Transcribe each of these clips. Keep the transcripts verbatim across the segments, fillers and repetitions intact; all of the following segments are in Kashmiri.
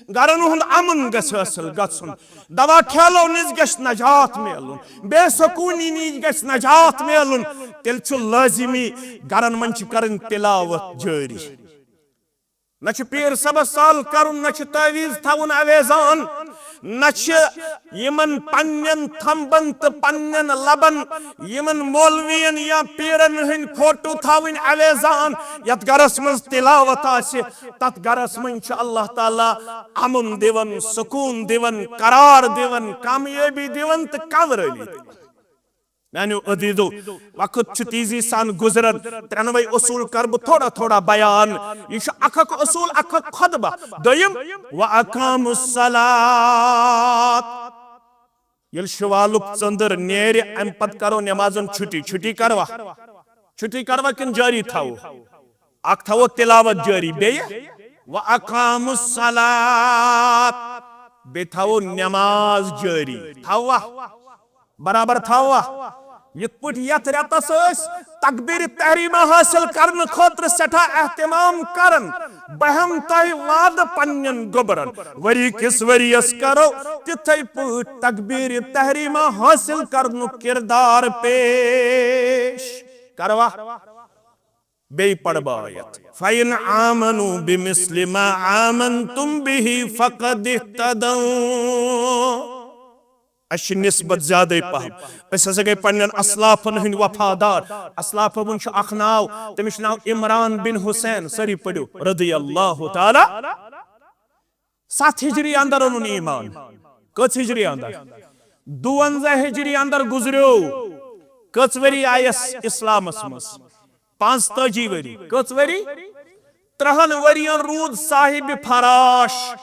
گرن ہُنٛد امن گژھِ حٲصِل گژھُن، دوا ٹھیلو نِش گژھِ نجات میلُن، بے سکوٗنی نِش گژھِ نجات میلُن۔ تیٚلہِ چھُ لٲزمی گرن منٛز چھِ کرٕنۍ تلاوت جٲری۔ نہ چھُ پیٖر صٲبس سال کرُن، نہ چھُ تعویذ تھاوُن اویزان، نہ چھِ یِمن پننٮ۪ن تھمبن تہٕ پننٮ۪ن لبن یِمن مولوین یا پیرن ہٕنٛدۍ فوٹو تھاوٕنۍ اویزان۔ یتھ گرس منٛز تلاوت آسہِ، تتھ گرس منٛز چھُ اللہ تعالیٰ امن دِوان، سکوٗن دِوان، قرار دِوان، کامیٲبی دِوان تہٕ کمرٲنی دِوان۔ میانیو عزیزو، وقت چھُ تیزی سان گُزران۔ ترٛٮ۪نوَے اصوٗل کرٕ بہٕ تھوڑا تھوڑا بیان۔ یہِ چھُ اکھ اکھ اصوٗل، اکھ اکھ خطبہ۔ دوٚیِم، وَأَقَامُوا الصَّلَاةَ۔ ییٚلہِ شِوالُک ژٔنٛدٕر نیرِ، اَمہِ پتہٕ کرو نٮ۪مازن چھُٹی۔ چھُٹی کروا؟ چھُٹی کروا کِنہٕ جٲری تھاوو؟ اکھ تھاوو تلاوت جٲری، بیٚیہِ وَأَقَامُوا الصَّلَاةَ، بیٚیہِ تھاوو نٮ۪ماز جٲری۔ تھاووا؟ برابر تھاووا؟ یِتھ پٲٹھۍ یتھ رٮ۪تس أسۍ تکبیر تحریمہ حٲصِل کرنہٕ خٲطرٕ سٮ۪ٹھاہ اہتمام کران، بہٕ ہٮ۪مہٕ تۄہہِ وعدٕ پننٮ۪ن گوٚبرن، ؤری کِس ؤرِیس کرو تِتھے پٲٹھۍ تکبیر تحریمہ حٲصِل کرنُک کردار پیش۔ کروا؟ بیٚیہِ پرٕ بہٕ آیت، فَإِنْ آمَنُوا بِمِثْلِ مَا آمَنْتُمْ بِهِ فَقَدِ اهْتَدَوْا۔ اَسہِ چھِ نسبت زیادَے پَہَم۔ أسۍ ہسا گٔے پننٮ۪ن اسلافن ہٕنٛدۍ وفادار۔ اسلافن ہُنٛد چھُ اکھ ناو، تٔمِس چھُ ناو عمران بن حسین، سٲری پٔرِو، رضی اللہ تعالیٰ۔ ستھ ہجری اندر اوٚنُن ایمان۔ کٔژ ہجری اندر؟ دُوَنزاہ ہجری اندر گُزریو۔ کٔژ ؤری آیس اسلامس منٛز؟ پانٛژتٲجی ؤری۔ کٔژ ؤری؟ ترٛہن ؤرین روٗد صاحب فراش۔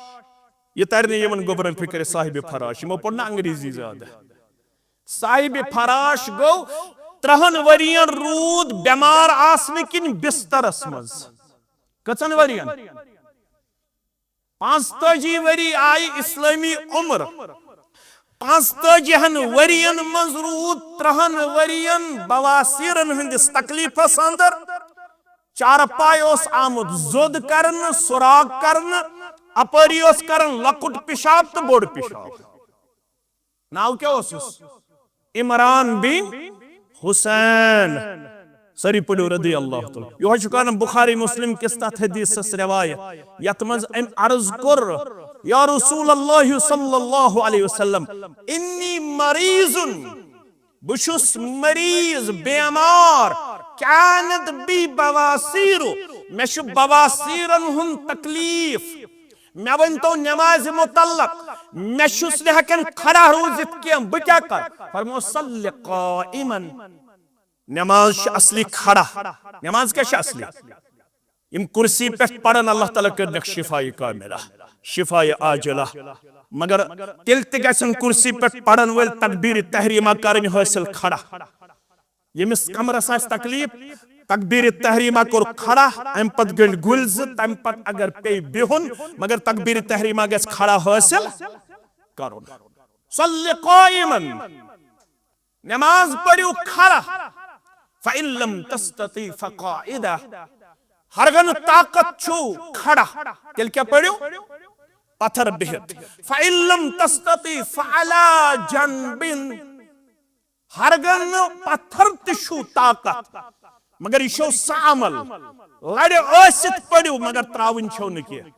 یہِ ترِ نہٕ یِمن گوٚبرن فِکرِ، صاحب فراش۔ یِمو پوٚر نہٕ انگریزی زیادٕ۔ صاحب فراش گوٚو ترٛہن ؤرین روٗد بٮ۪مار آسنہٕ کِنۍ بسترس منٛز۔ کٔژن ؤرین؟ پانٛژتٲجی ؤری آیہِ اسلٲمی عمر۔ پانٛژتٲجی ہن ؤرین منٛز روٗد ترٛہن ؤرین بواسیرن ہٕنٛدِس تکلیفس اندر۔ چارپاے اوس آمُت زوٚد کرنہٕ، سراغ کرنہٕ، اپٲری اوس کران لۄکُٹ پِشاب تہٕ بوٚڑ پِشاب۔ ناو کیٛاہ اوسُس؟ عمران بن حسین۔ سٲری پٔرِو رضی اللہ تعالیٰ۔ یِہوٚے چھُ کران بخاری مسلم کِس تتھ حدیثس روایت، یتھ منٛز أمۍ عرض کوٚر، یا رسول اللہ صلی اللہ علیہ وسلم، انی مریض، بہٕ چھُس مریض، بیمار، کانت بی بواسیر، مےٚ چھُ بواسیرن ہُنٛد تکلیف۔ مےٚ ؤنۍ تو نمازِ متعلق، مےٚ چھُس نہٕ ہٮ۪کان کھڑا روٗزِتھ کینٛہہ، بہٕ کیٛاہ کرٕ؟ فرمو، صلی قائما۔ نماز چھِ اصلی کھڑا۔ نماز کیٛاہ چھِ اصلی؟ یِم کُرسی پٮ۪ٹھ پرن، اللہ تعالیٰ کٔرنکھ شفایہِ کاملہ، شفایہِ عاجلہ۔ مگر تیٚلہِ تہِ گژھن کُرسی پٮ۪ٹھ پرن وٲلۍ تکبیر تحریمہ کرٕنۍ حٲصِل کھڑا۔ ییٚمِس کمرس آسہِ تکلیف، تکبیر تحریمہ کوٚر کھڑا، امہِ پتہٕ گٔنڈۍ گُلۍ زٕ، تمہِ پتہٕ اگر پیٚیہِ بِہُن، مگر تکبیر تحریمہ گژھِ کھڑا حٲصِل کرُن۔ صلی قائما، نماز پٔرِو کھڑا۔ فَإِن لَمْ تَسْتَطِعْ فَقَاعِدًا۔ ہرگن طاقت چھُو کھڑا، تیٚلہِ کیٛاہ پٔرِو؟ پتھر بِہِتھ۔ فَإِن لَمْ تَسْتَطِعْ فَعَلَى جَنْبٍ۔ ہرگن نہٕ پتھر تہِ چھُو طاقت، مگر یہِ چھُو سُہ عمل، لڑِ ٲسِتھ پٔرِو، مگر تراوٕنۍ چھَو نہٕ کینٛہہ۔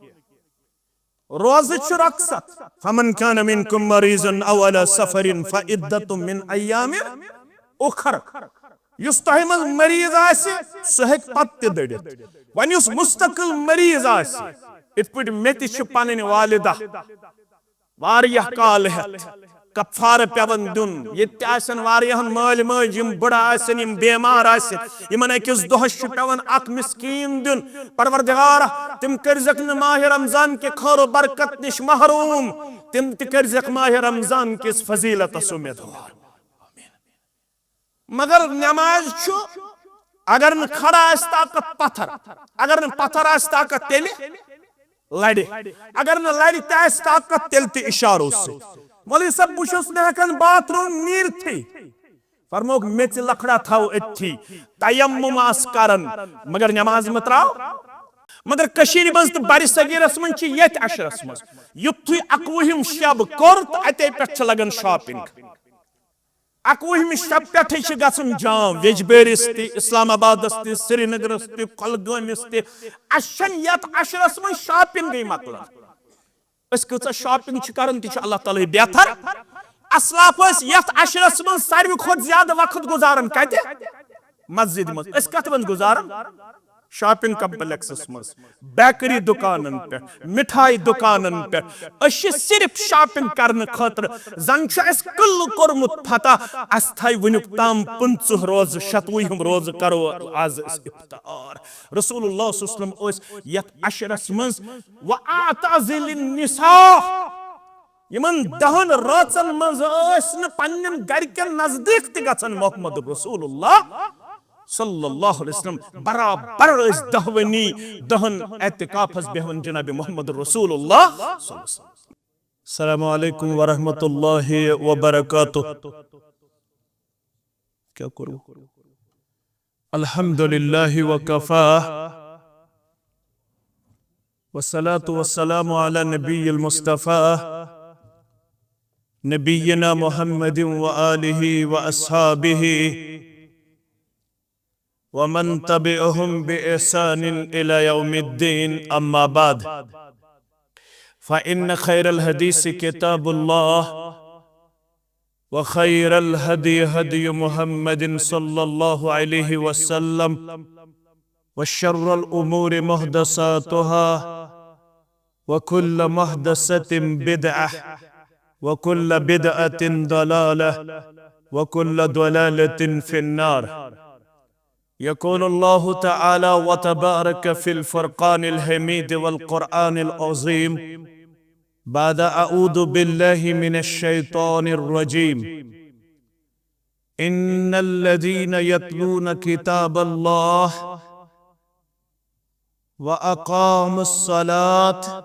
روزٕ چھُ رۄخصت۔ فَمَنْ كَانَ مِنْكُمْ مَرِيضًا أَوْ عَلَىٰ سَفَرٍ فَعِدَّةٌ مِنْ أَيَّامٍ أُخَرَ۔ یُس تۄہہِ منٛز مریض آسہِ، سُہ ہیٚکہِ پتہٕ تہِ دٔڑِتھ۔ وۄنۍ یُس مستقل مریض آسہِ، یِتھ پٲٹھۍ مےٚ تہِ چھِ پنٕنۍ والدہ واریاہ کال ہیٚتھ کفارٕ پٮ۪وان دیُن۔ ییٚتہِ تہِ آسن واریاہن مٲلۍ مٲج، یِم بٕڑٕ آسن، یِم بیمار آسن، یِمن أکِس دۄہس چھُ پٮ۪وان اکھ مسکیٖن دیُن۔ پروردگارا، تِم کٔرزٮ۪کھ نہٕ ماہِ رمضان کہِ خٲر و برکت نِش محروم، تِم تہِ کٔرزٮ۪کھ ماہِ رمضان کِس فضیلتس اُمیدوار۔ مگر نماز چھُ، اگر نہٕ کھڑا آسہِ طاقت، پتھر، اگر نہٕ پتھر آسہِ طاقت، تیٚلہِ لڑِ۔ اگر نہٕ لڑِ تہِ آسہِ طاقت، تیٚلہِ تہِ اشارو سۭتۍ۔ مولوی صٲب، بہٕ چھُس نہٕ ہٮ۪کان باتھ روم نیٖرتھٕے۔ فرمووُکھ، میٚژِ لکھڑا تھاو أتھی، تیمم آس کران، مگر نماز مہ تراو۔ مگر کٔشیٖرِ منٛز تہٕ برِ صغیٖرس منٛز چھِ یتھ عشرس منٛز یُتھُے اکوُہِم شب کوٚر تہٕ اتے پٮ۪ٹھ چھِ لگان شاپنگ۔ اکوُہمہِ شب پٮ۪ٹھٕے چھِ گژھان جام، ویجبیٲرِس تہِ، اسلام آبادس تہِ، سرینگرس تہِ، کۄلگٲمِس تہِ۔ اسہِ چھنہٕ یتھ عشرس منٛز شاپنگٕے مۄکلان۔ أسۍ کۭژاہ شاپنگ چھِ کران، تہِ چھُ اللہ تعالیٰ ہٕے بہتر۔ اسلاف ٲسۍ یتھ عشرس منٛز ساروی کھۄتہٕ زیادٕ وقت گُزاران کتہِ؟ مسجدِ منٛز۔ أسۍ کتھ منٛز گُزاران؟ شاپنگ کمپلیکسس منٛز، بیکری دکانن پٮ۪ٹھ، مٹھایہِ دکانن پٮ۪ٹھ۔ أسۍ چھِ صرف شاپنگ کرنہٕ خٲطرٕ۔ زن چھُ اسہِ قلعہٕ کوٚرمُت فتح، اسہِ تھایہِ وُنیُک تام پٕنٛژٕہ روزٕ، شتوُہِم روزٕ کرو از أسۍ افطار۔ رسول اللہ صلی اللہ علیہ وسلم ٲسۍ یتھ عشرس منٛز، وَأَعْتَزِلِ النِّسَاءَ، یِمن دہن رٲژن منٛز ٲسۍ نہٕ پننٮ۪ن گرِکٮ۪ن نزدیٖک تہِ گژھان محمد رسول اللہ صلی اللہ علیہ وسلم۔ برابر ٲسۍ دہوٕنی دہن اعتکافس بیہوان جناب محمد رسول اللہ صلی اللہ علیہ وسلم۔ السلام علیکم ورحمۃ اللہ وبرکاتہ۔ کیا کرو؟ الحمد للہ وکفا، والصلاة والسلام على النبي المصطفى، نبينا محمد وآله وأصحابه ومن تبعهم بإحسان إلى يوم الدين، أما بعد، فإن خير الحديث كتاب الله، وخير الهدي هدي محمد صلى الله عليه وسلم، وشر الأمور محدثاتها، وكل محدثة بدعة، وكل بدعة ضلالة، وكل ضلالة في النار. يقول الله تعالى وتبارك في الفرقان الحميد والقرآن العظيم بعد أعوذ بالله من الشيطان الرجيم: إن الذين يتلون كتاب الله وأقاموا الصلاة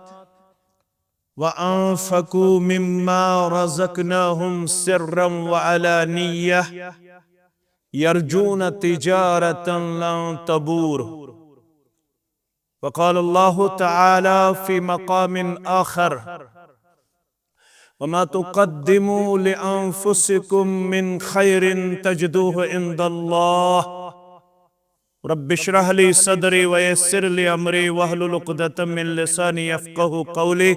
وأنفقوا مما رزقناهم سرا وعلانية يرجون تجارة لن تبور. وقال الله تعالى في مقام آخر: وما تقدموا لأنفسكم من خير تجدوه عند الله. رب اشرح لي صدري ويسر لي أمري واحلل عقدة من لساني يفقهوا قولي.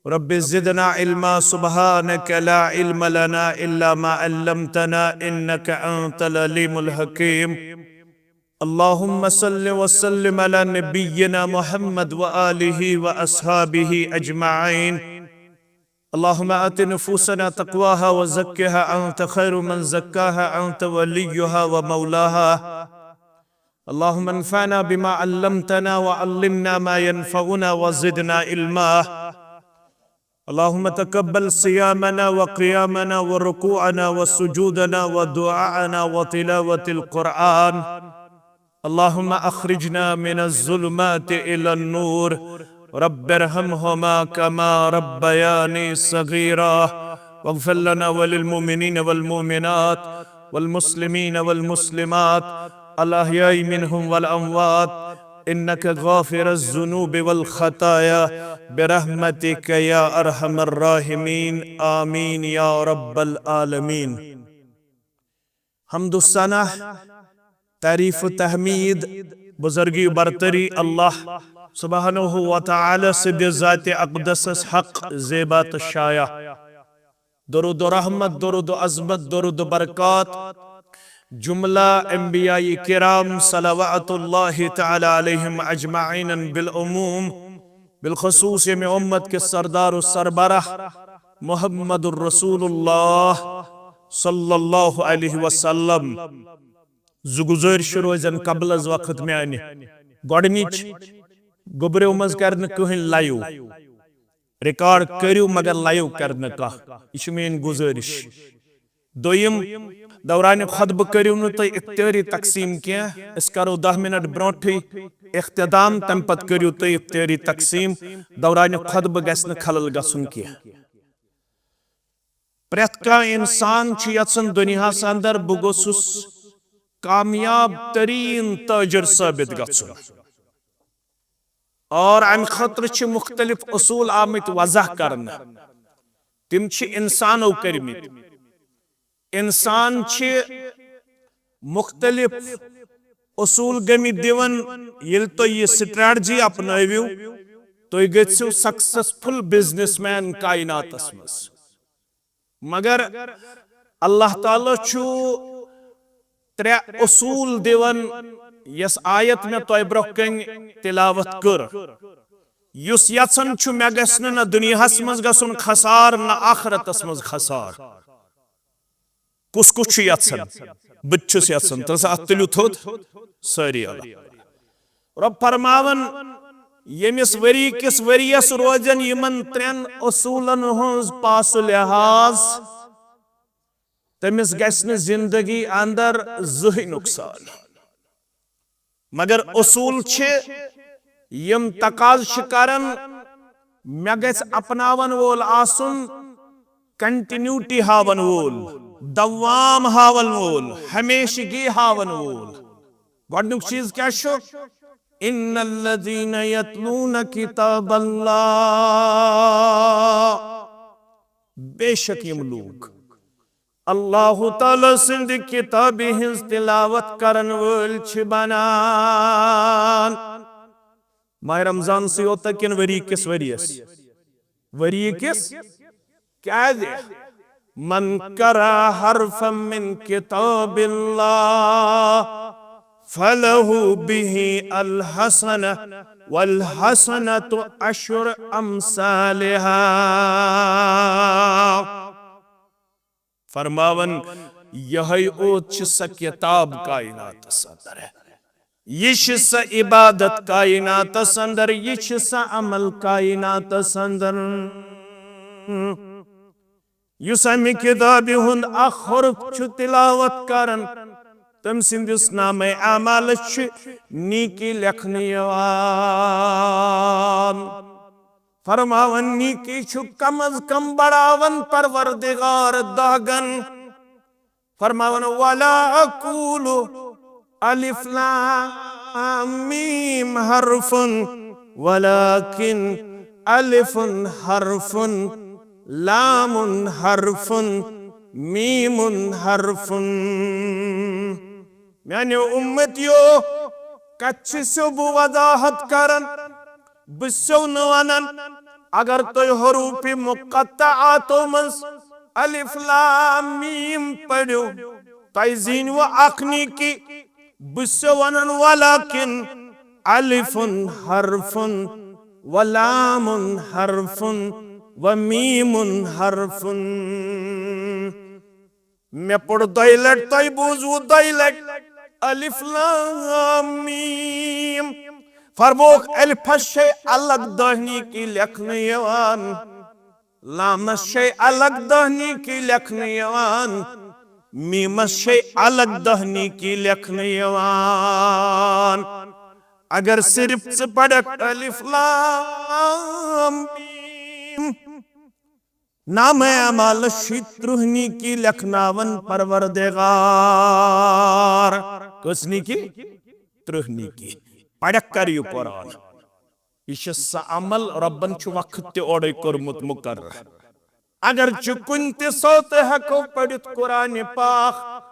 رب زدنا علما، سبحانك لا علم لنا إلا ما علمتنا إنك أنت العليم الحكيم. اللهم صل وسلم على نبينا محمد وآله وأصحابه أجمعين. اللهم آت نفوسنا تقواها وزكها أنت خير من زكاها أنت وليها ومولاها. اللهم انفعنا بما علمتنا وعلمنا ما ينفعنا وزدنا علما. اللهم تقبل صيامنا وقيامنا وركوعنا وسجودنا ودعاءنا وتلاوة القرآن. اللهم أخرجنا من الظلمات إلى النور. رب ارحمهما كما ربياني صغيرا. واغفر لنا وللمؤمنين والمؤمنات والمسلمين والمسلمات الأحياء منهم والأموات إنك غافر الذنوب والخطايا برحمتك يا أرحم الراحمين. آمين يا رب العالمين. حمد و ثنا، تعریف و تحمید، بزرگی و برتری اللہ سبحانہ و تعالی سٕنٛدِ ذاتِ اقدسس حق، زیبا تہٕ شایع۔ درود و رحمت، درود و عظمت، درود و برکات، جملہ انبیاء کرام صلوات اللہ تعالی علیہم اجمعین بالعموم، بالخصوص ییٚمہِ امت کے سردار و سربراہ محمد الرسول اللہ صلی اللہ علیہ وسلم۔ زٕ گُزٲرِش روزن قبل از وقت میانہِ۔ گۄڈٕنِچ، گوٚبرِو منٛز کرِ نہٕ کٕہٕنۍ لایِو، ریکارڈ کٔرِو مگر لایِو کرِ نہٕ کانٛہہ۔ یہِ چھِ میٲنۍ گُزٲرِش۔ دوٚیِم، دورانِ خطبہٕ کٔرِو نہٕ تُہۍ اختیٲری تقسیٖم کینٛہہ۔ أسۍ کرو دَہ منٹ برونٛٹھٕے اختتام، تَمہِ پتہٕ کٔرِو تُہۍ اختیٲری تقسیٖم۔ دورانِ خطبہٕ گژھِ نہٕ خلل گژھُن کینٛہہ۔ پرٛٮ۪تھ کانٛہہ انسان چھُ یژھان دُنیاہس اندر بہٕ گوٚژھُس کامیاب تریٖن تاجر ثٲبت گژھُن۔ اور امہِ خٲطرٕ چھِ مُختٔلِف اصوٗل آمٕتۍ وضع کرنہٕ۔ تِم چھِ انسانو کٔرمٕتۍ۔ انسان چھِ مُختٔلِف اصوٗل گٔمٕتۍ دِوان۔ ییٚلہِ تُہۍ یہِ strategy اپنٲوِو، تُہۍ گٔژھِو successful businessman کائناتس منٛز۔ مگر اللہ تعالیٰ چھُ ترٛےٚ اصوٗل دِوان، یۄس آیت مےٚ تۄہہِ برٛونٛہہ کنہِ تلاوت کٔر۔ یُس یژھان چھُ مےٚ گژھِ نہٕ نہ دُنیاہس منٛز گژھُن خسار، نہ آخرتس منٛز خسار۔ کُس کُس چھُ یژھان؟ بہٕ تہِ چھُس یژھان۔ تہٕ سا اتھ تُلِو تھوٚد سٲری۔ اللہ رب فرماوان، ییٚمِس ؤری کِس ؤریَس روزن یِمن ترٛٮ۪ن اصوٗلن ہٕنٛز پاس و لحاظ، تٔمِس گژھِ نہٕ زندگی اندر زٕہٕے نۄقصان۔ مگر اصوٗل چھِ یِم تقاضہٕ چھِ کران، مےٚ گژھِ اپناون وول آسُن، continuity ہاون وول، دوام ہاون وول، ہمیشگی ہاون وول۔ گۄڈٕنیُک چیٖز کیٛاہ چھُ؟ ان الذین یتلون کتاب اللہ، بے شک یِم لوٗکھ اللہ تعالیٰ سٕنٛدِ کِتابہِ ہٕنٛز تِلاوت کرن وٲلۍ چھِ بنان۔ ماہِ رمضانسٕے یوت کِنہٕ ؤری کِس ؤریَس؟ ؤری کِس۔ کیٛازِ؟ من قرأ حرفا من کتاب اللہ فلہ بہ الحسنہ والحسنۃ عشر امثالہا۔ فرماوان، یہے اوت چھ سہ کتاب کائناتس اندر، یہ چھ سہ عبادت کائناتس اندر، یہ چھ سہ عمل کائناتس اندر۔ یُس امہِ کتابہِ ہُنٛد اکھ حرف چھُ تلاوت کران، تٔمۍ سٕنٛدِس نامہ اعمالس چھِ نیکی لیکھنہٕ یِوان۔ فرماوان، نیکی چھُ کم از کم بڑاوان پروردگار دہگن۔ فرماوان، ولا اقول الف لام میم حرف ولکن الف حرف لام حرف میم حرف۔ میانیو امتیو، کتھ چھُسو بہٕ وضاحت کران؟ بہٕ چھُسو نہٕ ونان، اگر تُہۍ حروف مقطعاتو منٛز الف لام میم پٔرِو، تۄہہِ زیٖنوٕ اکھ نیکی۔ بہٕ چھُسو ونان، ولکن الف حرف ولام حرف ومیم حرف۔ مےٚ پوٚر دۄیہِ لٹہِ، تۄہہِ بوٗزوٕ دۄیہِ لٹہِ، الف لام میم۔ فرموکھ، الفس چھے الگ دہ نیکی لیکھنہٕ یِوان، لامس چھے الگ دہ نیکی لیکھنہٕ یِوان، میمس چھے الگ دہ نیکی لیکھنہٕ یِوان۔ اگر صرف ژٕ پرکھ الف لام میم، نامہ اعمالس چھِ ترٕٛہ نیکی لیکھناوان پروردگار۔ کٔژ نیکی؟ ترٕٛہ نیکی۔ پرکھ کر یہِ قرآن۔ یہِ چھُ سُہ عمل، رۄبن چھُ وقت تہِ اورے کوٚرمُت مقرر۔ اگر چھُ کُنہِ تہِ ساتہٕ ہٮ۪کو پٔرِتھ قرآن پاک،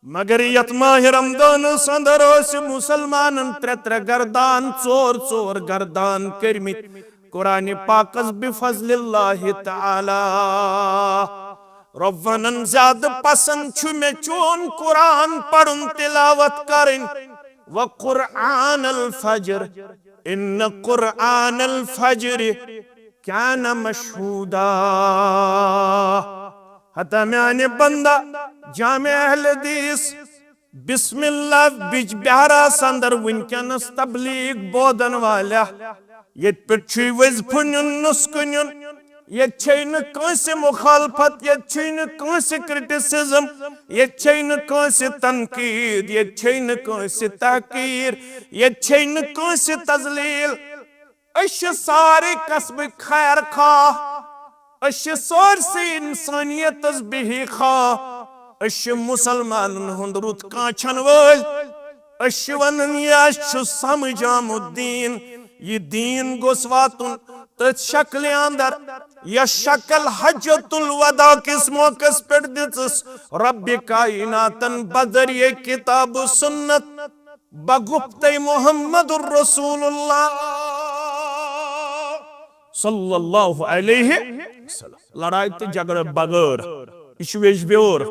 مگر یتھ ماہ رمضانس اندر ٲسۍ مسلمانن ترٛےٚ ترٛےٚ گردان، ژور ژور گردان کٔرمٕتۍ قرآن پاکس بفضل اللہ تعالی۔ رۄب ونان، زیادٕ پسند چھُ مےٚ چون قرآن پرُن، تلاوت کرٕنۍ۔ وقرآن الفجر، ان قرآن الفجر کان مشہودا۔ ہتا میانہِ بندہ، جامع اہل حدیث، بسم اللہ بج بہرس اندر وٕنکیٚنس تبلیغ بوزن والیا، ییٚتہِ پٮ۪ٹھ چھُے وظیفہٕ نیُن، نسخہٕ نیُن۔ ییٚتہِ چھے نہٕ کٲنٛسہِ مخالفت، ییٚتہِ چھے نہٕ کٲنٛسہِ criticism، ییٚتہِ چھے نہٕ کٲنٛسہِ تنقید، ییٚتہِ چھے نہٕ کٲنٛسہِ تحقیر، ییٚتہِ چھے نہٕ کٲنٛسہِ تذلیل۔ أسۍ چھِ سارے قصبٕکۍ خیر خواہ، أسۍ چھِ سٲرسٕے انسٲنیتس بہی خواہ، أسۍ چھِ مسلمانن ہُنٛد رُت کانٛچھن وٲلۍ۔ أسۍ چھِ ونان، یہِ اَسہِ چھُ سمجھ آمُت دین، یہِ دیٖن گوٚژھ واتُن تٔتھۍ شکلہِ اندر، یۄس شکل حجۃ الوداع کِس موقعس پٮ۪ٹھ دِژٕس رب کائناتن بذریعہ کتاب و سنت، بگفتہ محمد رسول اللہ صلی اللہ علیہ وسلم۔ لڑائی تہٕ جھگڑٕ بغٲر، یہِ چھُ ویٚجبیور۔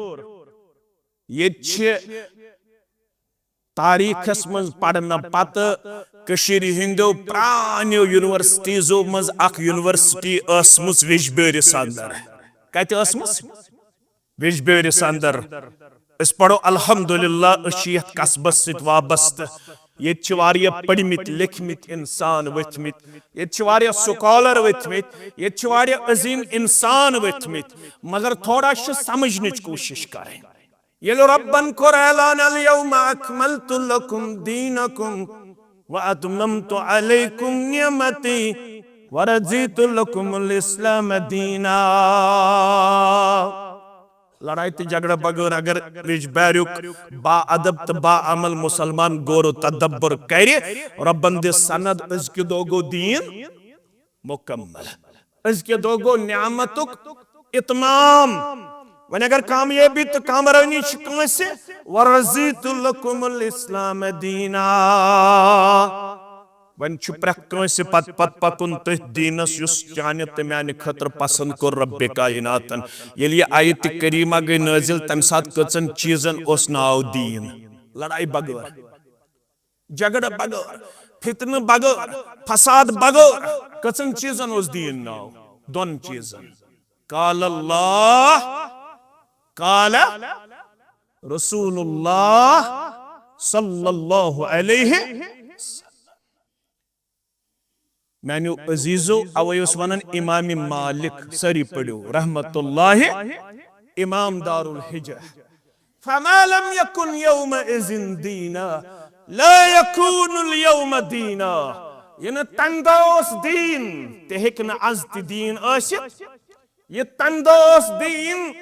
ییٚتہِ چھِ تاریخس منٛز پرنہٕ پتہٕ کٔشیٖرِ ہٕنٛدیو پرٛانیو یونیورسٹیٖزو منٛز اکھ یونیورسٹی ٲسمٕژ ویٚجبیٲرِس اندر۔ کتہِ ٲسمٕژ؟ ویٚجبیٲرِس اندر۔ أسۍ پرو الحمدللہ، أسۍ چھِ یتھ قصبس سۭتۍ وابستہٕ۔ ییٚتہِ چھِ واریاہ پٔرمٕتۍ لیکھمٕتۍ انسان ؤتھمٕتۍ، ییٚتہِ چھِ واریاہ سکالر ؤتھمٕتۍ، ییٚتہِ چھِ واریاہ عظیٖم انسان ؤتھمٕتۍ، مگر تھوڑا چھِ سمجھنٕچ کوٗشش کرٕنۍ۔ ییٚلہِ رۄبن کوٚر اعلان، الیوم اکملت لکم دینکم واتممت علیکم نعمتی ورضیت لکم الاسلام دینا۔ لڑائی تہٕ جھگڑٕ بغٲر اگر ویٚجبیاریُک با ادب تہٕ با عمل مسلمان غور و تدبر کرِ، رۄبن دِ سند، أزکہِ دۄہ گوٚو دیٖن مکمل۔ أزکہِ دۄہ گوٚو نعمتُک اتمام۔ وۄنۍ اگر کامیٲبی تہٕ کامرٲنی چھِ کٲنٛسہِ، ورضیت لکم الاسلام دینا۔ وۄنۍ چھُ پرٛٮ۪تھ کٲنٛسہِ پتہٕ پتہٕ پکُن تٔتھۍ دیٖنس یُس چانہِ تہٕ میانہِ خٲطرٕ پسند کوٚر رب کائناتن۔ ییٚلہِ یہِ آیت کریمہ گٔے نٲزِل، تمہِ ساتہٕ کٔژن چیٖزن اوس ناو دیٖن؟ لڑایہِ بغٲر، جھگڑٕ بغٲر، فتنہٕ بغٲر، فساد بغٲر کٔژن چیٖزن اوس دیٖن ناو؟ دۄن چیٖزن۔ قال اللہ، قال رسول اللہ صلی اللہ علیہ وسلم۔ میانیو عزیزو، اوے اوس ونان امام مالک، سٲری پٔرِو، رحمت اللہ، امام دار الحجرہ۔ فما لم یکن یومئذ دینا، لا یکون الیوم دینا۔ یہِ نہٕ تمہِ دۄہ اوس دیٖن، تہِ ہیٚکہِ نہٕ از تہِ دیٖن ٲسِتھ۔ یہِ تمہِ دۄہ اوس دیٖن،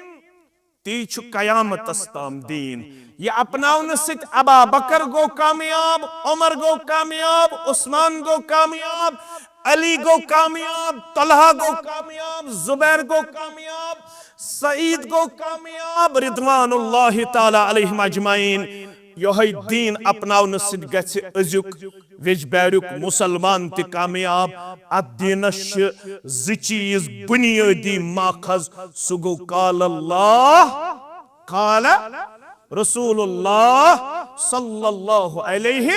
تی چھُ قیامتس تام دیٖن۔ یہِ اپناونہٕ سۭتۍ ابا بکر گوٚو کامیاب، عمر گوٚو کامیاب، عثمان گوٚو کامیاب، علی گوٚو کامیاب، طلحہ گوٚو کامیاب، زبیر گوٚو کامیاب، سعید گوٚو کامیاب، رضوان اللہ تعالیٰ علیہم اجمعین۔ یۄہے دیٖن اپناونہٕ سۭتۍ گژھِ أزیُک ویٚجبیاریُک مسلمان تہِ کامیاب۔ اتھ دیٖنس چھِ زٕ چیٖز بنیٲدی ماخذ، سُہ گوٚو قال اللہ، قال رسول اللہ صلی اللہ علیہ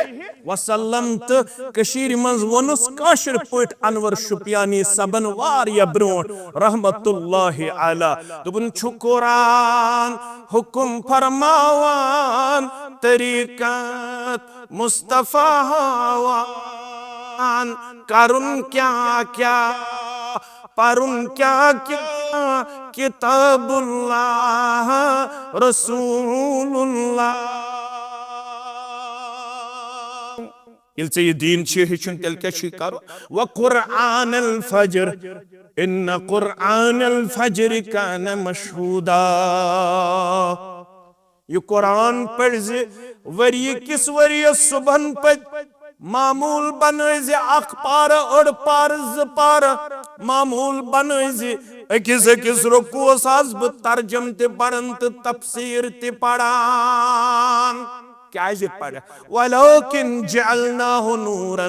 وسلم۔ تہٕ کٔشیٖرِ منٛز ووٚنُس کٲشِر پٲٹھۍ انور شُپیانی صٲبن واریاہ برونٛٹھ رحمت اللہ علیہ، دوٚپُن چھُ قرآن حکم فرماوان، طریقت مصطفیٰ ہاوان، کرُن کیٛاہ کیٛاہ، پرُن کیٛاہ کیٛاہ، کتاب اللہ رسول اللہ۔ ییٚلہِ ژےٚ یہِ دیٖن چھُ ہیٚچھُن، تیٚلہِ کیٛاہ چھُے کرُن؟ وقرآن الفجر، ان قرآن الفجر کان مشہودا۔ یہِ قرآن پٔرۍ زِ ؤری کِس ؤریَس صبحن پٔتۍ معمول بنٲے زِ اکھ پارٕ، أڑ پارٕ، زٕ پارٕ، معمول بنٲے زِ أکِس أکِس رکوعس آسہٕ بہٕ ترجم تہِ پران تہٕ تفسیر تہِ پران۔ کیازِ پرٕ؟ ولکن جعلناہ نورا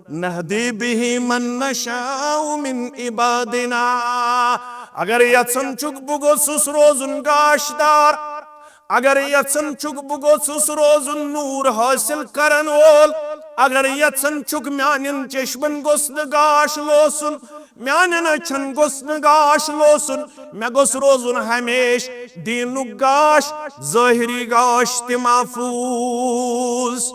نہدی بہ من نشاء من عبادنا۔ اگر یژھان چھُکھ بہٕ گوٚژھُس روزُن گاشدار، اگر یژھان چھُکھ بہٕ گوٚژھُس روزُن نوٗر حٲصِل کرن وول، اگر یژھان چھُکھ میانٮ۪ن چشمن گوٚژھ نہٕ گاش لوسُن، میانٮ۪ن أچھن گوٚژھ نہٕ گاش لوسُن، مےٚ گوٚژھ روزُن ہمیشہٕ دیٖنُک گاش، ظٲہری گاش تہِ محفوٗظ۔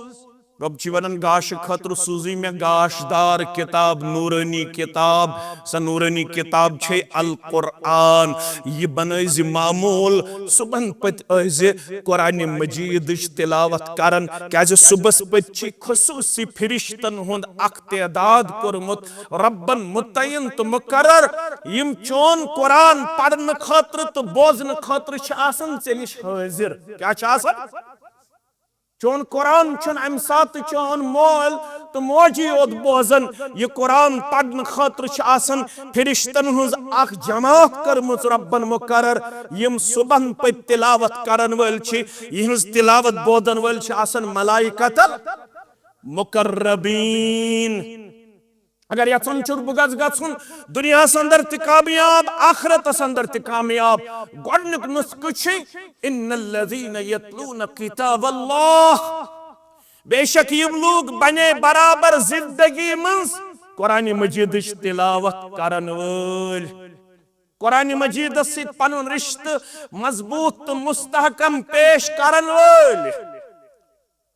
رۄب چھُ ونان، گاشہٕ خٲطرٕ سوٗزٕے مےٚ گاشدار کتاب، نورانی کتاب۔ سۄ نورانی کتاب چھے القرآن۔ یہِ بنٲے زِ معمول، صبحن پتۍ ٲسۍ زِ قرآن مجیدٕچ تلاوت کران، کیازِ صبحس پتۍ چھِ خصوصی فرشتن ہُنٛد اکھ تعداد کوٚرمُت رۄبن متعین تہٕ مقرر، یِم چون قرآن پرنہٕ خٲطرٕ تہٕ بوزنہٕ خٲطرٕ چھِ آسان ژےٚ نِش حٲضِر۔ کیٛاہ چھِ آسان؟ چون قرآن چھُنہٕ اَمہِ ساتہٕ چون مول تہٕ موجی یوت بوزان۔ یہِ قرآن پرنہٕ خٲطرٕ چھِ آسان فرشتن ہٕنٛز اکھ جماعت کٔرمٕژ رۄبن مقرر، یِم صبحن پٔتۍ تلاوت کرن وٲلۍ چھِ، یِہٕنٛز تلاوت بوزن وٲلۍ چھِ آسان ملائکۃ المقربین۔ اگر یژھان چھُکھ بہٕ گژھٕ گژھُن دُنیاہَس اندر تہِ کامیاب، آخرتَس اندر تہِ کامیاب، گۄڈٕنیُک نسخہٕ چھُ، ان الذین یتلون کتاب اللہ، بے شک یِم لوٗکھ بنے برابر زندگی منٛز قرآن مجیدٕچ تلاوت کرن وٲلۍ، قرآن مجیدس سۭتۍ پنُن رشتہٕ مضبوط تہٕ مستحکم پیش کرن وٲلۍ۔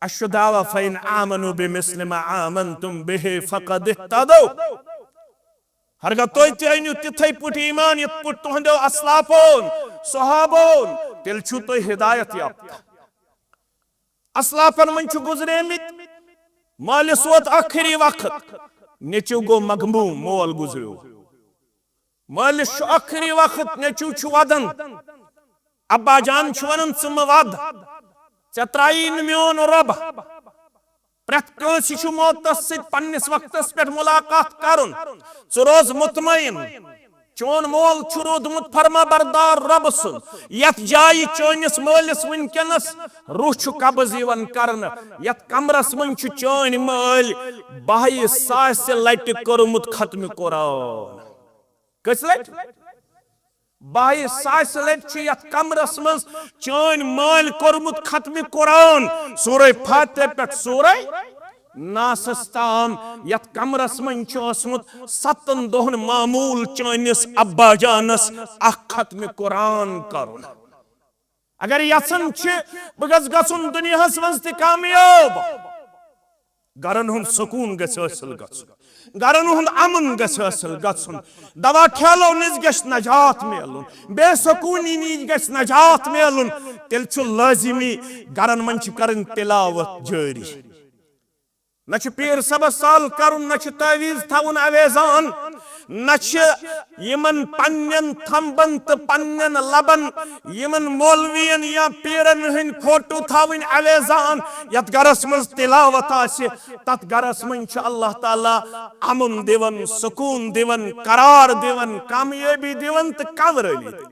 اَسہِ چھُ دعویٰ، فَإِنْ آمَنُوا بِمِثْلِ مَا آمَنْتُمْ بِهِ فَقَدِ اهْتَدَوْا۔ ہرگاہ تُہۍ تہِ أنِو تِتھے پٲٹھۍ ایمان، یِتھ پٲٹھۍ تُہنٛدیو اسلافو اوٚن، صحابو اوٚن، تیٚلہِ چھِو تُہۍ ہدایت یافتہ۔ اسلافن منٛز چھُ گُزریمٕتۍ، مٲلِس ووت ٲخری وقت، نیٚچو گوٚو مغموم، مول گُزریو۔ مٲلِس چھُ ٲخری وقت، نیٚچو چھُ وَدان۔ ابا جان چھُ وَنان، "ژٕ مہٕ وَد، ژےٚ ترٛایی نہٕ میون رۄب۔" پرٛٮ۪تھ کٲنٛسہِ چھُ موتَس سۭتۍ پننِس وقتَس پٮ۪ٹھ ملاقات کرُن۔ ژٕ روز مطمئن، چون مول چھُ روٗدمُت فرما بردار رۄبہٕ سُنٛد۔ یَتھ جایہِ چٲنِس مٲلِس وٕنکیٚنَس روح چھُ قبض یِوان کرنہٕ، یَتھ کمرَس منٛز چھُ چٲنۍ مٲلۍ بَہہِ ساسہِ لَٹہِ کوٚرمُت ختمِ قرآن۔ کٔژِ لٹہِ؟ بَہہِ ساسہِ لٹہِ چھُ یتھ کمرس منٛز چٲنۍ مٲلۍ کوٚرمُت ختمِ قرآن، سورہ فاتحہ پٮ۪ٹھ سورہ ناسس تام۔ یتھ کمرس منٛز چھُ اوسمُت ستن دۄہن معمول چٲنِس ابا جانس اکھ ختمِ قرآن کرُن۔ اگر یژھان چھِ بہٕ گژھٕ گژھُن دُنیاہس منٛز تہِ کامیاب، گرن ہُنٛد سکوٗن گژھِ حٲصِل گژھُن، گرن ہُنٛد امن گژھِ حٲصِل گژھُن، دوا کھیلو نِش گژھِ نجات میلُن، بے سکوٗنی نِش گژھِ نجات میلُن، تیٚلہِ چھُ لٲزمی گرن منٛز چھِ کرٕنۍ تلاوت جٲری۔ نہ چھُ پیٖر صٲبس سال کرُن، نہ چھُ تعویذ تھاوُن اویزان، نہ چھِ یِمن پننٮ۪ن تھمبن تہٕ پننٮ۪ن لبن یِمن مولوین یا پیرن ہٕنٛدۍ فوٹو تھاوٕنۍ اویزان۔ یتھ گرس منٛز تلاوت آسہِ، تتھ گرس منٛز چھُ اللہ تعالیٰ امن دِوان، سکوٗن دِوان، قرار دِوان، کامیٲبی دِوان تہٕ کامرٲنی دِوان۔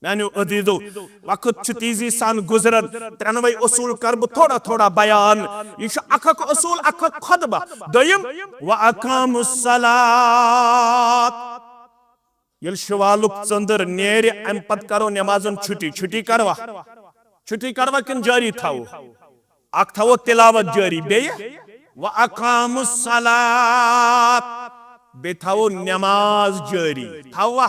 میانیو عزیزو، وقت چھُ تیزی سان گُزران۔ ترٛٮ۪نوَے اصوٗل کرٕ بہٕ تھوڑا تھوڑا بیان۔ یہِ چھُ اکھ اکھ اصوٗل، اکھ اکھ خطبہ۔ دوٚیِم، وَأَقَامُوا الصَّلَاةَ۔ ییٚلہِ شوالُک ژٔنٛدٕر نیرِ، امہِ پتہٕ کرو نمازن چھُٹی۔ چھُٹی کروا؟ چھُٹی کروا کِنہٕ جٲری تھاوو؟ اکھ تھاوو تلاوت جٲری، بیٚیہِ وَأَقَامُوا الصَّلَاةَ، بیٚیہِ تھاوو نماز جٲری۔ تھاووا؟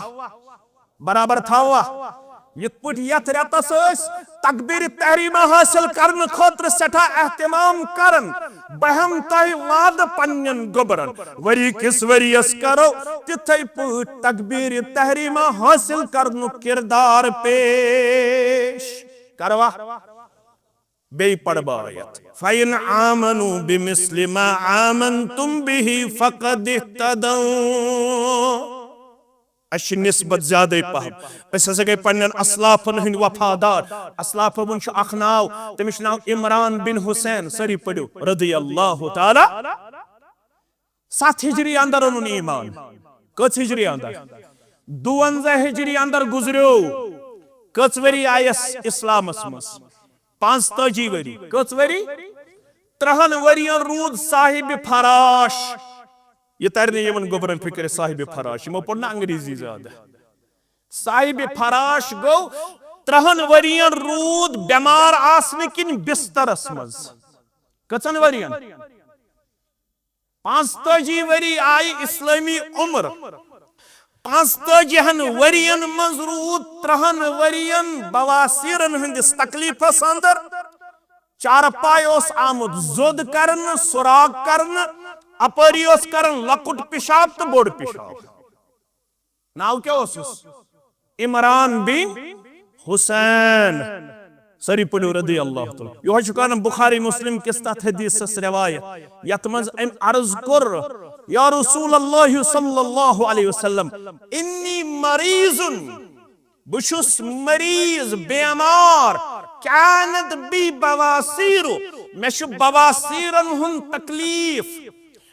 برابر تھاووا؟ یِتھ پٲٹھۍ یتھ رٮ۪تس ٲسۍ تکبیر تحریمہ حٲصِل کرنہٕ خٲطرٕ سٮ۪ٹھاہ اہتمام کران، بہٕ ہٮ۪مہٕ تۄہہِ وعدٕ پننٮ۪ن گوٚبرن، ؤری کِس ؤرِیس کرو تِتھے پٲٹھۍ تکبیر تحریمہ حٲصِل کرنُک کردار پیش۔ کروا؟ بیٚیہِ پرٕ بہٕ آیت، فَإِنْ آمَنُوا بِمِثْلِ مَا آمَنْتُمْ بِهِ فَقَدِ اهْتَدَوْا۔ اَسہِ چھِ نسبت زیادَے پَہَم۔ أسۍ ہسا گٔے پننٮ۪ن اسلافن ہٕنٛدۍ وفادار۔ اسلافن ہُنٛد چھُ اکھ ناو، تٔمِس چھُ ناو عمران بن حسین۔ سٲری پٔرِو، رضی اللہ تعالیٰ۔ ستھ ہجری اندر اوٚنُن ایمان۔ کٔژ ہجری اندر؟ دُوَنزاہ ہجری اندر گُزریو۔ کٔژ ؤری آیس اسلامس منٛز؟ پانٛژتٲجی ؤری۔ کٔژ ؤری؟ ترٛہن ؤرین روٗد صاحب فراش۔ یہِ ترِ نہٕ یِمن گوٚبرن فکرِ، صاحب فراش۔ یِمو پوٚر نہٕ انگریزی زیادٕ۔ صاحب فراش گوٚو ترٛہن ؤرین روٗد بٮ۪مار آسنہٕ کِنۍ بسترس منٛز۔ کٔژن ؤرین؟ پانٛژتٲجی ؤری آیہِ اسلٲمی عمر۔ پانٛژتٲجی ہن ؤرین منٛز روٗد ترٛہن ؤرین بواسیرن ہٕنٛدِس تکلیفس اندر۔ چارپاے اوس آمُت زوٚد کرنہٕ، سراغ کرنہٕ، اپٲری اوس کران لۄکُٹ پشاب تہٕ بوٚڑ پشاب۔ ناو کیٛاہ اوسُس؟ عمران بن حسین۔ سٲری پٔرِو رضی اللہ تعالیٰ۔ یِہوٚے چھُ کران بخاری مسلم کِس تتھ حدیثس روایت، یتھ منٛز أمۍ عرض کوٚر، یا رسول اللہ صلی اللہ علیہ وسلم، انی مریض، بہٕ چھُس مریض، بیمار، کانت بی بواسیر، مےٚ چھُ بواسیرن ہُنٛد تکلیف۔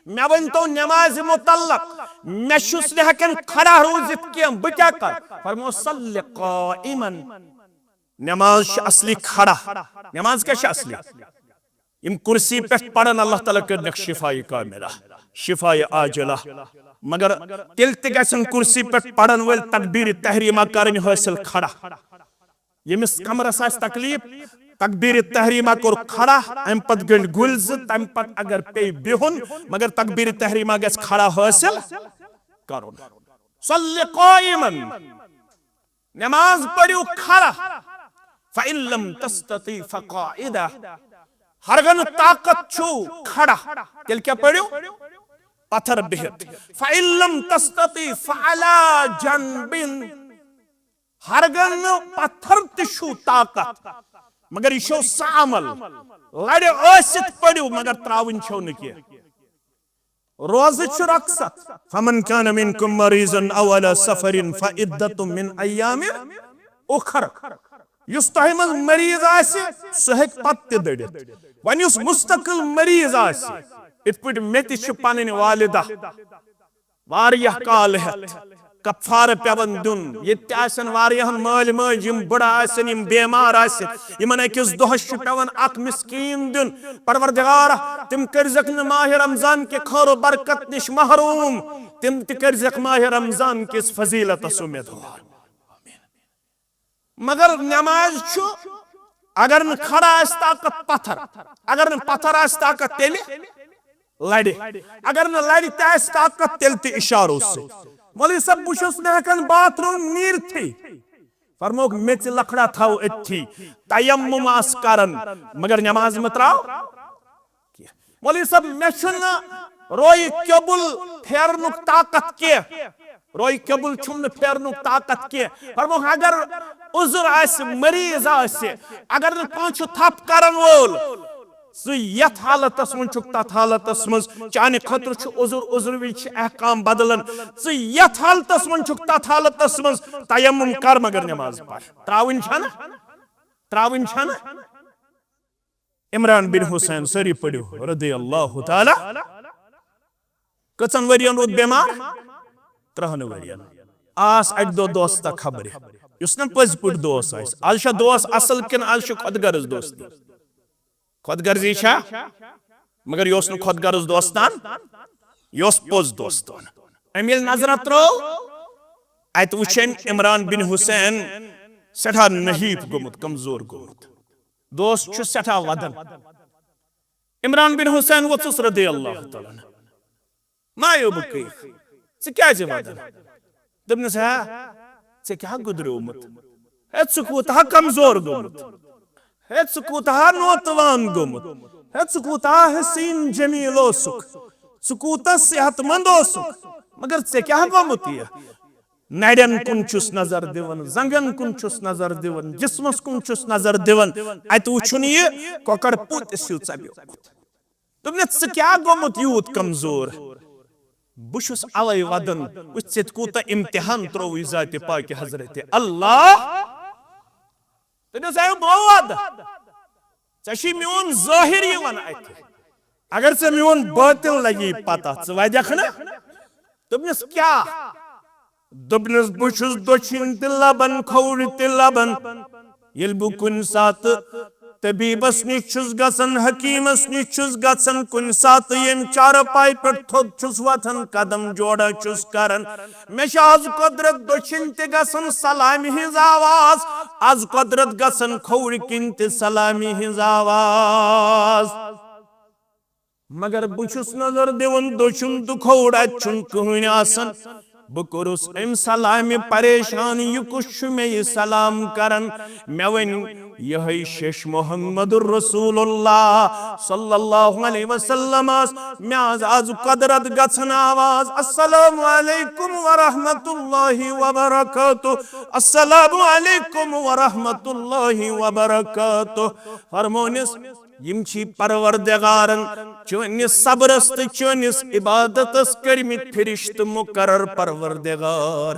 مےٚ ؤنۍ تو نمازِ متعلق، مےٚ چھُس نہٕ ہٮ۪کان کھڑا روٗزِتھ کینٛہہ، بہٕ کیٛاہ کرٕ؟ فرمو صلی قائما، نماز چھِ اصلی کھڑا۔ نماز کیٛاہ چھِ اصلی؟ یِم کرسی پٮ۪ٹھ پرن، اللہ تعالیٰ کٔرنکھ شفایہِ کاملہ، شفایہِ عاجلہ۔ مگر تیٚلہِ تہِ گژھن کرسی پٮ۪ٹھ پرن وٲلۍ تکبیرِ تحریمہ کرٕنۍ حٲصِل کھڑا۔ ییٚمِس کمرس آسہِ تکلیف، تکبیرِ تحریمہ کوٚر کھڑا، امہِ پتہٕ گٔنڈۍ گُلۍ زٕ، تمہِ پتہٕ اگر پیٚیہِ بِہُن، مگر تکبیرِ تحریمہ گژھِ کھڑا حٲصِل کرُن۔ صلی قائما، نماز پٔرِو کھڑا۔ فَإِن لَمْ تَسْتَطِعْ فَقَاعِدًا۔ ہرگن طاقت چھُو کھڑا، تیٚلہِ کیٛاہ پٔرِو؟ پتھر بِہِتھ۔ فَإِن لَمْ تَسْتَطِعْ فَعَلَى جَنْبٍ۔ ہرگن نہٕ پتھر تہِ چھُو طاقت، مگر یہِ چھُو سُہ عمل، لڑِ ٲسِتھ پٔرِو، مگر تراوٕنۍ چھَو نہٕ کینٛہہ۔ روزٕ چھُ رخصت۔ فَمَنْ كَانَ مِنْكُمْ مَرِيضًا أَوْ عَلَى سَفَرٍ فَعِدَّةٌ مِنْ أَيَّامٍ أُخَرَ۔ یُس تۄہہِ منٛز مریض آسہِ، سُہ ہیٚکہِ پتہٕ تہِ دٔڑِتھ۔ وۄنۍ یُس مستقل مریض آسہِ، یِتھ پٲٹھۍ مےٚ تہِ چھِ پنٕنۍ والدہ واریاہ کال ہٮ۪تھ کفارٕ پٮ۪وان دیُن۔ ییٚتہِ تہِ آسن واریاہن مٲلۍ مٲج، یِم بٕڑٕ آسن، یِم بیمار آسن، یِمن أکِس دۄہس چھُ پٮ۪وان اکھ مسکیٖن دیُن۔ پروردگارا، تِم کٔرزٮ۪کھ نہٕ ماہِ رمضان کہِ خٲر و برکت نِش محروم، تِم تہِ کٔرزٮ۪کھ ماہِ رمضان کِس فضیلتس امیدوار۔ مگر نماز چھُ، اگر نہٕ کھڑا آسہِ طاقت، پتھر، اگر نہٕ پتھر آسہِ طاقت، تیٚلہِ لڑِ۔ اگر نہٕ لڑِ تہِ آسہِ طاقت، تیٚلہِ تہِ اشارو سۭتۍ۔ مولوی صٲب، بہٕ چھُس نہٕ ہٮ۪کان باتھ روٗم نیٖرتھٕے۔ فرمووُکھ، میٚژِ لکھڑا تھاو أتھی، تیمم آس کران، مگر نماز مہ تراو۔ کینٛہہ۔ مولوی صٲب، مےٚ چھُنہٕ رویہِ قبل پھیرنُک طاقت کینٛہہ۔ رویہِ قبل چھُم نہٕ پھیرنُک طاقت کینٛہہ۔ فرمووُکھ، اگر عذر آسہِ، مریض آسہِ، اگر نہٕ کانٛہہ چھُ تھپھ کرن وول، ژٕ یتھ حالتس منٛز چھُکھ، تتھ حالتس منٛز چانہِ خٲطرٕ چھُ عذر، عذر وِزِ چھِ احکام بدلان۔ ژٕ یتھ حالتس منٛز چھُکھ، تتھ حالتس منٛز تیمم کر، مگر نماز پر۔ تراوٕنۍ چھَنہٕ؟ تراوٕنۍ چھَنہٕ؟ عمران بن حسین، سٲری پٔرِو، رضی اللہ تعالیٰ۔ کٔژن ؤرین روٗد بیمار؟ ترٛہن ؤرین۔ آس اَکہِ دۄہ دوستہ خبرِ، یُس نہٕ پٔزۍ پٲٹھۍ دوست آسہِ۔ از چھا دوست اصل کِنہٕ از چھُ خۄد غرض دوستی؟ خۄد غرضی چھا؟ مگر یہِ اوس نہٕ خۄد غرض دوستان، یہِ اوس پوٚز دوستان۔ أمۍ ییٚلہِ نظرہ ترٲو، اَتہِ وُچھ أمۍ عمران بن حسین سٮ۪ٹھاہ نحیف گوٚمُت، کمزور گوٚمُت۔ دوست چھُ سٮ۪ٹھاہ ودان۔ عمران بن حسین ووٚتھُس رضی اللہ تعالیٰ عنہ۔ ما یوبکیف، ژٕ کیازِ ودان؟ دوٚپنس، ہے، ژےٚ کیٛاہ گُدریومُت؟ ہے، ژٕ کوٗتاہ کمزور گوٚمُت؟ ہے، ژٕ کوٗتاہ نوتوان گوٚمُت؟ ہے، ژٕ کوٗتاہ حسین جمیل اوسُکھ؟ ژٕ کوٗتاہ صحت مند اوسُکھ؟ مگر ژےٚ کیٛاہ گوٚمُت یہِ؟ نرٮ۪ن کُن چھُس نظر دِوان، زنٛگن کُن چھُس نظر دِوان، جسمس کُن چھُس نظر دِوان۔ اتہِ وُچھُن یہِ کۄکر پوٗتِس ہیوٗ ژپیومُت۔ دوٚپنس، ژٕ کیٛاہ گوٚمُت یوٗت کمزور؟ بہٕ چھُس اوے ودان، وٕچھ ژےٚ تہِ کوٗتاہ امتحان ترٛووُے ذاتِ پاکہِ حضرت اللہ۔ دوٚپنس، اے بہٕ ودٕ، ژےٚ چھُے میون ظٲہِر یِوان اتھِ، اگر ژےٚ میون باطن لگی پتہ، ژٕ ودکھ نہ؟ دوٚپنس، کیٛاہ؟ دوٚپنس، بہٕ چھُس دٔچھِنۍ تہِ لبان، کھووُر تہِ لبان۔ ییٚلہِ بہٕ کُنہِ ساتہٕ طبیبس نِش چھُس گژھان، حکیمس نِش چھُس گژھان، کُنہِ ساتہٕ ییٚمہِ چارپایہِ پٮ۪ٹھ تھوٚد چھُس وۄتھان، قدم جوڑا چھُس کران، مےٚ چھِ از قۄدرت دٔچھِنۍ تہِ گژھان سلامہِ ہٕنٛز آواز، از قۄدرت گژھان کھووُرِ کِنۍ تہِ سلامہِ ہٕنٛز آواز۔ مگر بہٕ چھُس نظر دِوان دٔچھُن تہٕ کھووُر، اَتہِ چھُنہٕ کٕہٕنۍ آسان۔ بہٕ کوٚرُس اَمہِ سلامہِ پریشان، یہِ کُس چھُ مےٚ یہِ سلام کران؟ مےٚ ؤنۍ، یِہوٚے شیش محمد رسول اللہ صلی اللہ علیہ وسلم آس۔ مےٚ آز آز قۄدرت گژھن آواز، السلام علیکم ورحمۃ اللہ وبرکاتہ، السلام علیکم ورحمۃ اللہ وبرکاتہ۔ فرمونس، یِم چھی پروردگارن چٲنِس صبرس تہٕ چٲنِس عبادتس کٔرمٕتۍ فرشتہٕ مقرر، پروردگار۔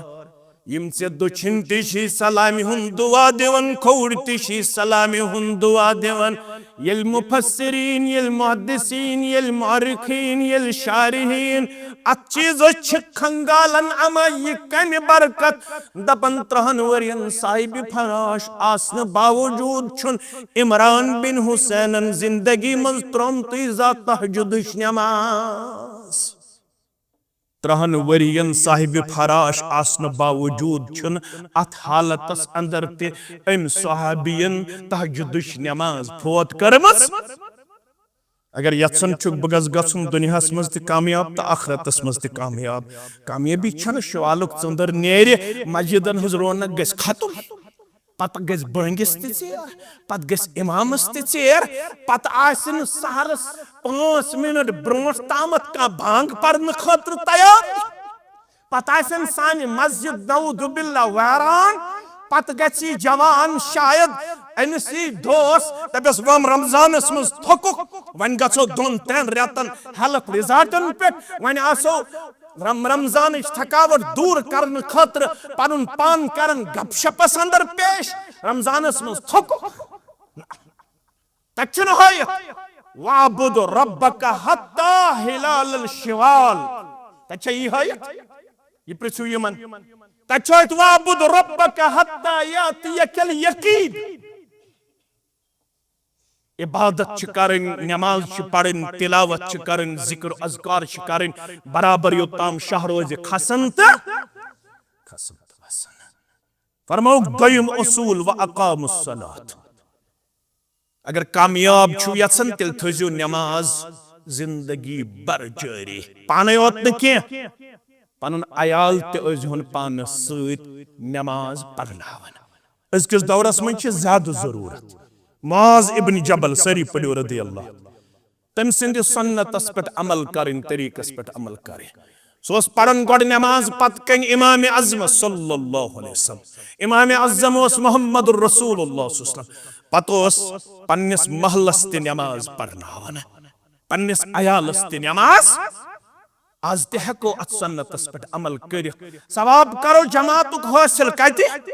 یِم ژےٚ دٔچھِنۍ تہِ چھِ سلامہِ ہُنٛد دُعا دِوان، کھووُر تہِ چھِ سلامہِ ہُنٛد دُعا دِوان۔ ییٚلہِ مُفسریٖن، ییٚلہِ محدثیٖن، ییٚلہِ مؤرخیٖن، ییٚلہِ شارحیٖن اَتھ چیٖزَس چھِ کھنٛگالان، اما یہِ کَمہِ برکت؟ دَپان، ترٛہَن ؤرِین صاحبِ فراش آسنہٕ باوجوٗد چھُنہٕ عمران بن حسینن زندگی منٛز ترٛومتُے زانٛہہ تہجدٕچ نٮ۪ماز۔ ترٛہَن ؤرِین صاحبِ فراش آسنہٕ باوجوٗد چھُنہٕ اَتھ حالتس اندر تہِ أمۍ صحابین تہجدٕچ نٮ۪ماز فوت کٔرمٕژ۔ اگر یژھان چھُکھ بہٕ گژھٕ گژھُن دُنیاہس منٛز تہِ کامیاب تہٕ آخرتس منٛز تہِ کامیاب، کامیٲبی چھنہٕ شوالُک ژٔنٛدٕر نیرِ، مسجدن ہٕنٛز رونق گژھِ ختم، پتہٕ گژھِ بٲنگِس تہِ ژیر، پتہٕ گژھِ امامس تہِ ژیر، پتہٕ آسہِ نہٕ سحرس پانٛژھ منٹ برونٛٹھ تامتھ کانٛہہ بانگ پرنہٕ خٲطرٕ تیار۔ پتہٕ آسن سانہِ مسجد نعوذ باللہ ویران۔ پتہٕ گژھِ یہِ جوان شاید أمِس یی دوس، دپٮ۪س، "وم رمضانس منٛز تھوٚکُکھ، وۄنۍ گژھو دۄن ترٛٮ۪ن رٮ۪تن ہیلتھ ریزارٹن پٮ۪ٹھ، وۄنۍ آسو رم-، رمضانٕچ تھکاوٹ دور کرنہٕ خٲطرٕ پنُن پان کران گپ شپس اندر پیش، رمضانس منٛز تھوٚکُکھ۔" تتہِ چھُنہٕ ہٲیِتھ، "واعبد ربک حتی ہلال الشوال"۔ تتہِ چھا یی ہٲیِتھ؟ یہِ پرژھِو یِمن۔ تتہِ چھُ ہٲیِتھ، "واعبد ربک حتی یاتیک الیقین"۔ عبادت چھِ کرٕنۍ، نماز چھِ پرٕنۍ، تلاوت چھِ کرٕنۍ، ذکر و اذکار چھِ کرٕنۍ، برابر یوٚت تام شاہ روزِ کھسان تہٕ کھسان تہٕ وسان۔ فرمووُکھ دوٚیِم اصوٗل، "واقاموا الصلاۃ"۔ اگر کامیاب چھِو یژھان، تیٚلہِ تھٲیزیو نماز زندگی بھر جٲری۔ پانے یوت نہٕ کینٛہہ، پنُن عیال تہِ ٲسۍزِہون پانس سۭتۍ نماز پرناوان۔ أزکِس دورس منٛز چھِ زیادٕ ضروٗرت۔ معاذ ابن جبل، سٲری پٔرِو رضی اللہ، تٔمۍ سٕنٛدِ سنتس پٮ۪ٹھ عمل کرٕنۍ، طریٖقس پٮ۪ٹھ عمل کرٕنۍ۔ سُہ اوس پران گۄڈٕ نماز، پتہٕ کنہِ امام اعظمس صلی اللہ علیہ وسلم۔ امام اعظم اوس محمد رسول اللہ صلی اللہ علیہ وسلم۔ پتہٕ اوس پننِس محلس تہِ نماز پرناوان، پننِس عیالس تہِ نماز۔ از تہِ ہیٚکو اتھ سنتس پٮ۪ٹھ عمل کٔرِتھ، ثواب کرو جماعتُک حٲصِل۔ کتہِ؟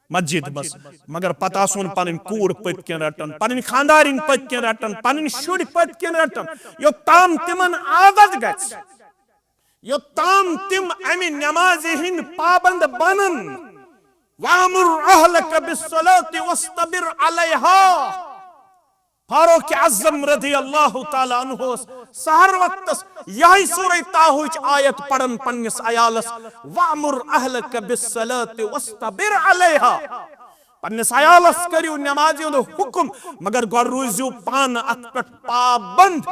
مسجد منٛز۔ مگر پتہٕ آسون پنٕنۍ کوٗر پٔتۍ کِنۍ رٹان، پنٕنۍ خانٛدارِنۍ پٔتۍ کِنۍ رٹان، پنٕنۍ شُرۍ پٔتۍ کِنۍ رٹان، یوٚتام تِمن عادت گژھِ، یوٚتام تِم امہِ نمازِ ہٕنٛدۍ پابند بنن۔ "وامر اہلک بالصلاۃ واصطبر علیہا"۔ فاروق اعظم رضی اللہ تعالیٰ عنہ اوس سحر وقتس یہے سورہ طٰہٕچ آیت پران پننِس عیالس، "وامر اہلک بالصلاۃ واصطبر علیہا"۔ پننِس عیالس کٔرِو نمازِ ہُنٛد حکم، مگر گۄڈٕ روٗزِو پانہٕ اتھ پٮ۪ٹھ پابند۔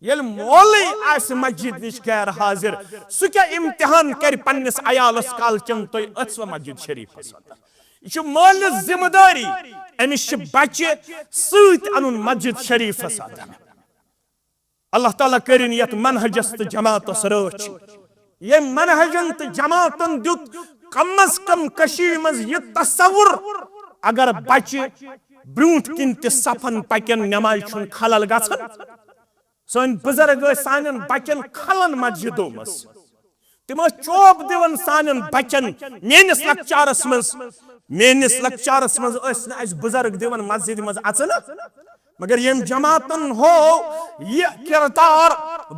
ییٚلہِ مولوی آسہِ مسجد نِش غیر حاضر، سُہ کیٛاہ امتحان کرِ پننِس عیالس کالچن تُہۍ ٲسوا مسجد شریفس اندر؟ یہِ چھُ مٲلِس ذمہٕ دٲری، أمِس چھِ بچہِ سۭتۍ انُن مسجد شریفس اندر۔ اللہ تعالیٰ کٔرِن یتھ منہجس تہٕ جماعتس رٲچھ۔ ییٚمۍ منہجن تہٕ جماعتن دیُت کم از کم کٔشیٖرِ منٛز یہِ تصور، اگر بچہِ برٛونٛٹھ کِنۍ تہِ صفن پکن، نمازِ چھُنہٕ خلل گژھان۔ سٲنۍ بُزرگ ٲسۍ سانٮ۪ن بچن کھلان مسجدو منٛز۔ تِم ٲسۍ چوب دِوان سانٮ۪ن بچن۔ میٲنِس لۄکچارس منٛز، میٲنِس لۄکچارس منٛز ٲسۍ نہٕ اَسہِ بُزرگ دِوان مسجدِ منٛز اژنہٕ۔ مگر ییٚمۍ جماعتن ہوو یہِ کردار،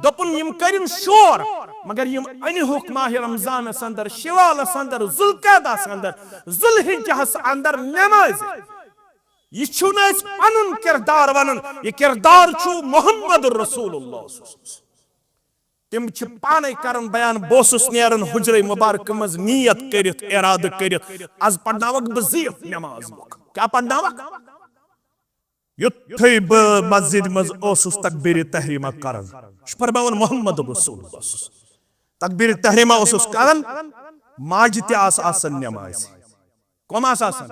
دوٚپُن، یِم کٔرِن شور، مگر یِم أنِہوکھ ماہِ رمضانس اندر، شوالس اندر، ذوالقعدس اندر، ذوالحجہس اندر نمازِ۔ یہِ چھُنہٕ أسۍ پنُن کردار ونان، یہِ کردار چھُ محمد رسول اللہ۔ تِم چھِ پانے کران بیان، بہٕ اوسُس نیران حجرے مبارکہٕ منٛز نیت کٔرِتھ، ارادٕ کٔرِتھ، از پرناوکھ بہٕ زیٖٹھ نماز لُکھ۔ کیٛاہ پرناوکھ؟ یُتھُے بہٕ مسجد منٛز اوسُس تکبیرِ تحریمہ کران، یہِ چھُ فرماوان محمد رسول اللہ اوسُس۔ تکبیرِ تحریمہ اوسُس کران، ماجہِ تہِ آسہٕ آسان نمازِ۔ کۄم آسہٕ آسان؟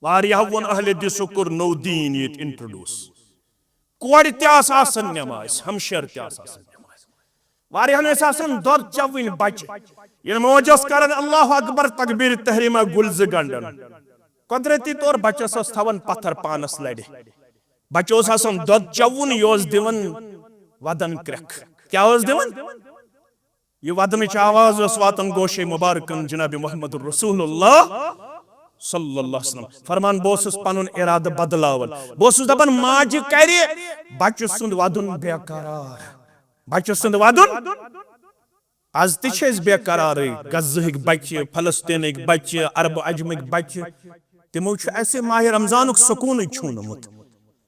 واریاہو ووٚن اہل حدیثو کوٚر نوٚو دیٖن ییٚتہِ introduce۔ کورِ تہِ آسہٕ آسان نمازِ، ہمشیر تہِ آسہٕ آسان نمازِ۔ واریاہن ٲسۍ آسان دۄد چٮ۪وٕنۍ بچہِ۔ ییٚلہِ موج ٲس کران اللہ اکبر، تکبیرِ تحریمہ گُلۍ زٕ گنڈان۔ قۄدرتی طور بچس ٲس تھاوان پتھر پانس لرِ۔ بچہِ اوس آسان دۄد چٮ۪وُن، یہِ اوس دِوان ودن کرٛٮ۪کھ۔ کیٛاہ اوس دِوان؟ یہ ودنٕچ آواز ٲس واتان گوشے مبارکن جناب محمد رسول اللہ صلی اللہ علیہ وسلم۔ فرمان، بہٕ اوسُس پنُن ارادٕ بدلاوان۔ بہٕ اوسُس دپان، ماجہِ کرِ بچہٕ سُنٛد ودُن بے قرار۔ بچہٕ سُنٛد ودُن۔ از تہِ چھِ أسۍ بے قرارٕے۔ غزہٕکۍ بچہٕ، فلسطینٕکۍ بچہٕ، عرب عجمٕکۍ بچہٕ، تِمو چھُ اسہِ ماہِ رمضانُک سکوٗنٕے چھُونمُت۔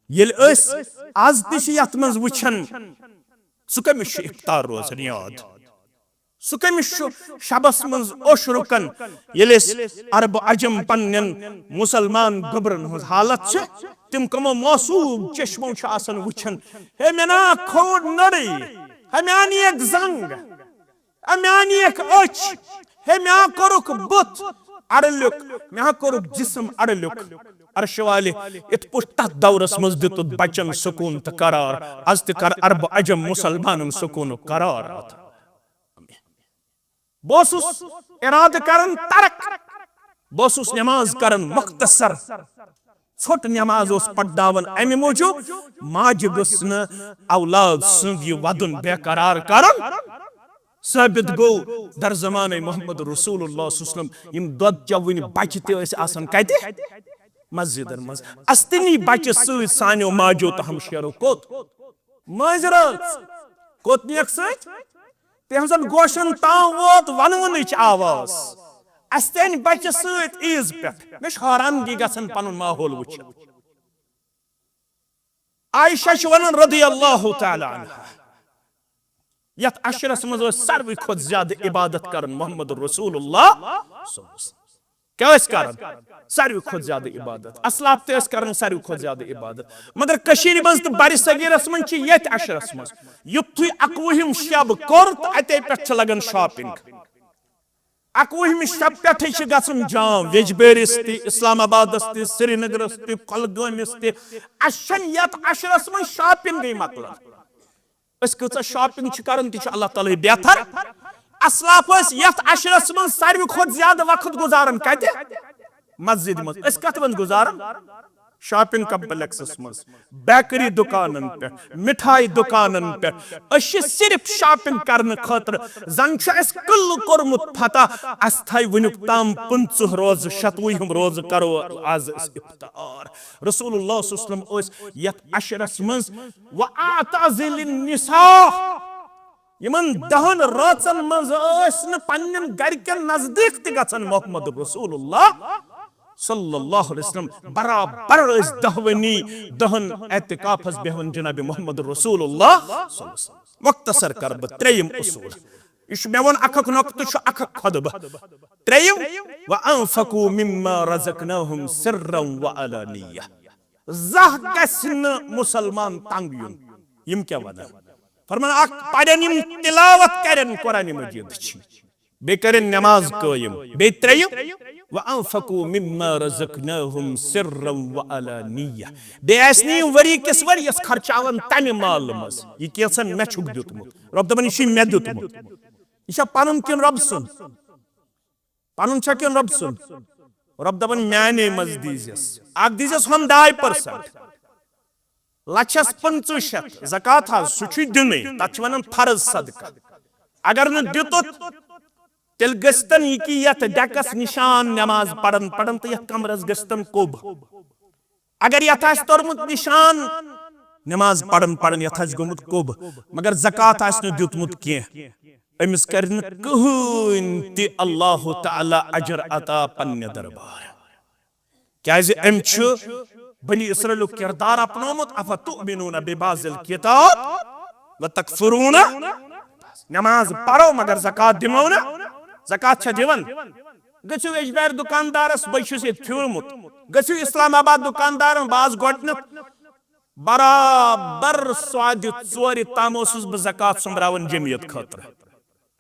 ییٚلہِ أسۍ از تہِ چھِ یتھ منٛز وٕچھان، سُہ کٔمِس چھُ افطار روزان یاد؟ سُہ کٔمِس چھُ شبس منٛز اوٚش رُکان، ییٚلہِ أسۍ عرب عجم پننٮ۪ن مسلمان گوٚبرن ہٕنٛز حالت چھِ، تِم کمو معصوم چشمو چھِ آسان وٕچھان، ہے مےٚ نا کھوٚو نٔرٕے، ہے مےٚ آ نیک زنگ، ہے مےٚ آ نیک أچھ، ہے مےٚ آ کوٚرُکھ بُتھ اڑلیُک، مےٚ آ کوٚرُکھ جسم اڑلیُک۔ عرش والہِ، یِتھ پٲٹھۍ تتھ دورس منٛز دیُتُتھ بچن سکوٗن تہٕ قرار، از تہِ کر عرب عجم مسلمانن سکوٗنُک قرار عطا۔ بہٕ اوسُس ارادٕ کران ترک، بہٕ اوسُس نماز کران مختصر، ژھوٚٹ نماز اوس پرناوان امہِ موٗجوٗب، ماجہِ گٔژھ نہٕ اولاد سُنٛد یہِ ودُن بے قرار کرُن۔ ثٲبت گوٚو، در زمانہٕ محمد رسول اللہ صلی اللہ علیہ وسلم یِم دۄد چٮ۪وٕنۍ بچہٕ تہِ ٲسۍ آسان کتہِ؟ مسجدن منٛز۔ استنی بچہٕ سۭتۍ سانیو ماجو تہٕ ہمشیرو کوٚت؟ مٲنٛزِ رٲژ۔ کوٚت نِیَکھ سۭتۍ؟ تِہنٛزن گوشن تام ووت ونوٕنٕچ آواز۔ اسہِ تہِ أنۍ بچہِ سۭتۍ عیٖز پٮ۪ٹھ۔ مےٚ چھُ حٲرانگی گژھان پنُن ماحول وٕچھِتھ۔ عائشہ چھِ ونان رضی اللہ تعالیٰ عنہا، یتھ عشرس منٛز ٲسۍ ساروٕے کھۄتہٕ زیادٕ عبادت کران محمد رسول اللہ صلی اللہ علیہ وسلم۔ کیٛاہ ٲسۍ کران؟ ساروٕے کھۄتہٕ زیادٕ عبادت۔ اسلاف تہِ ٲسۍ کران ساروٕے کھۄتہٕ زیادٕ عبادت۔ مگر کٔشیٖرِ منٛز تہٕ برِ صغیٖرس منٛز چھِ ییٚتہِ عشرس منٛز، یُتھُے اکوُہِم شب کوٚر تہٕ اتے پٮ۪ٹھ چھِ لگان shopping۔ اکوُہمہِ شب پٮ۪ٹھٕے چھِ گژھان جام، ویجبیٲرِس تہِ، اسلام آبادس تہِ، سرینگرس تہِ، کۄلگٲمِس تہِ۔ اسہِ چھنہٕ یتھ عشرس منٛز shoppingٕے مۄکلان۔ أسۍ کۭژاہ shopping چھِ کران، تہِ چھُ اللہ تعالیٰ ہٕے بہتر۔ اسلاف ٲسۍ یتھ عشرس منٛز ساروٕے کھۄتہٕ زیادٕ وقت گُزاران کتہِ؟ مسجدِ منٛز۔ أسۍ کتھ منٛز گُزاران؟ Shopping complexس منٛز، بیکری دُکانن پٮ۪ٹھ، مِٹھایہِ دُکانن پٮ۪ٹھ۔ أسۍ چھِ صرف shopping کرنہٕ خٲطرٕ۔ زن چھُ اَسہِ قلعہٕ کوٚرمُت فتح، اَسہِ تھایہِ وُنیُک تام پٕنٛژٕہ روزٕ، شتوُہِم روزٕ کرو از أسۍ افطار۔ رسول اللہ صلی اللہ علیہ وسلم ٲسۍ یتھ عشرس منٛز وَأَعْتَزِلِ النِّسَاءَ۔ یِمن دہن رٲژن منٛز ٲسۍ نہٕ پننٮ۪ن گرِکٮ۪ن نزدیٖک تہِ گژھان محمد رسول اللہ صلی اللہ علیہ وسلم۔ برابر ٲسۍ دہوٕنی دہن اعتکافس بیہوان جناب محمد رسول اللہ صلی اللہ علیہ وسلم۔ مختصر کرٕ بہٕ ترٛیٚیِم اصوٗل۔ یہِ چھُ مےٚ ووٚن اکھ اکھ نۄقطہٕ چھُ اکھ اکھ خطبہٕ۔ ترٛیٚیِم، وَأَنفِقُوا مِمَّا رَزَقْنَاهُمْ سِرًّا وَعَلَانِيَّةً۔ زانٛہہ گژھِ نہٕ مُسلمان تنگ یُن۔ یِم کیٛاہ ونان؟ فرمان اکھ پرن یِم تلاوت کرن قرآن مجیدٕچ، بیٚیہِ کرن نماز قٲیِم، بیٚیہِ ترٛیٚیِم، وَأَنفِقُوا مِمَّا رَزَقْنَاهُمْ سِرًّا وَعَلَانِيَّةً۔ بیٚیہِ آسہِ نہٕ یِم ؤری کِس ؤریَس خرچاوان تَمہِ مالہٕ منٛز، یہِ کینٛژھن مےٚ چھُکھ دیُتمُت۔ رۄب دَپان، یہِ چھُے مےٚ دیُتمُت، یہِ چھا پَنُن کِنہٕ رۄب سُنٛد؟ پنُن چھا کِنہٕ رۄب سُنٛد؟ رۄب دَپان، میانے منٛز دیٖزٮ۪س۔ اکھ دیٖزٮ۪س ہُم ڈاے percent۔ لچھس پٕنٛژٕہ شیٚتھ زکوٰۃ حظ، سُہ چھُے دیُنٕے، تَتھ چھِ وَنان فرض صدقہ۔ اگر نہٕ دیُتُتھ، تیٚلہِ گٔژھتن یہِ کہِ یَتھ ڈٮ۪کس نِشان نٮ۪ماز پران پران تہٕ یَتھ کمرس گٔژھتن کوٚب۔ اگر یَتھ آسہِ توٚرمُت نِشان نٮ۪ماز پران پران، یَتھ آسہِ گوٚمُت کوٚب، مگر زکوٰۃ آسہِ نہٕ دیُتمُت کینٛہہ، أمِس کرِ نہٕ کٕہٕنۍ تہِ اللہ تعالیٰ اجر عطا پننہِ دربار۔ کیازِ أمۍ چھُ بنی اسرائیلُک کردار اپنومُت، افتؤمنون ببعض الکتاب وتکفرون۔ نماز پرو مگر زکوٰۃ دِمو نہٕ۔ زکوٰۃ چھا دِوان؟ گٔژھِو ییٚجبارِ دُکاندارس، بہٕ چھُس ییٚتہِ پھیوٗرمُت، گٔژھِو اسلام آباد دُکاندارن، بہٕ آس گۄڈٕنیتھ برابر سوادِ ژورِ تام اوسُس بہٕ زکوٰۃ سوٚمبراوان جمعیت خٲطرٕ۔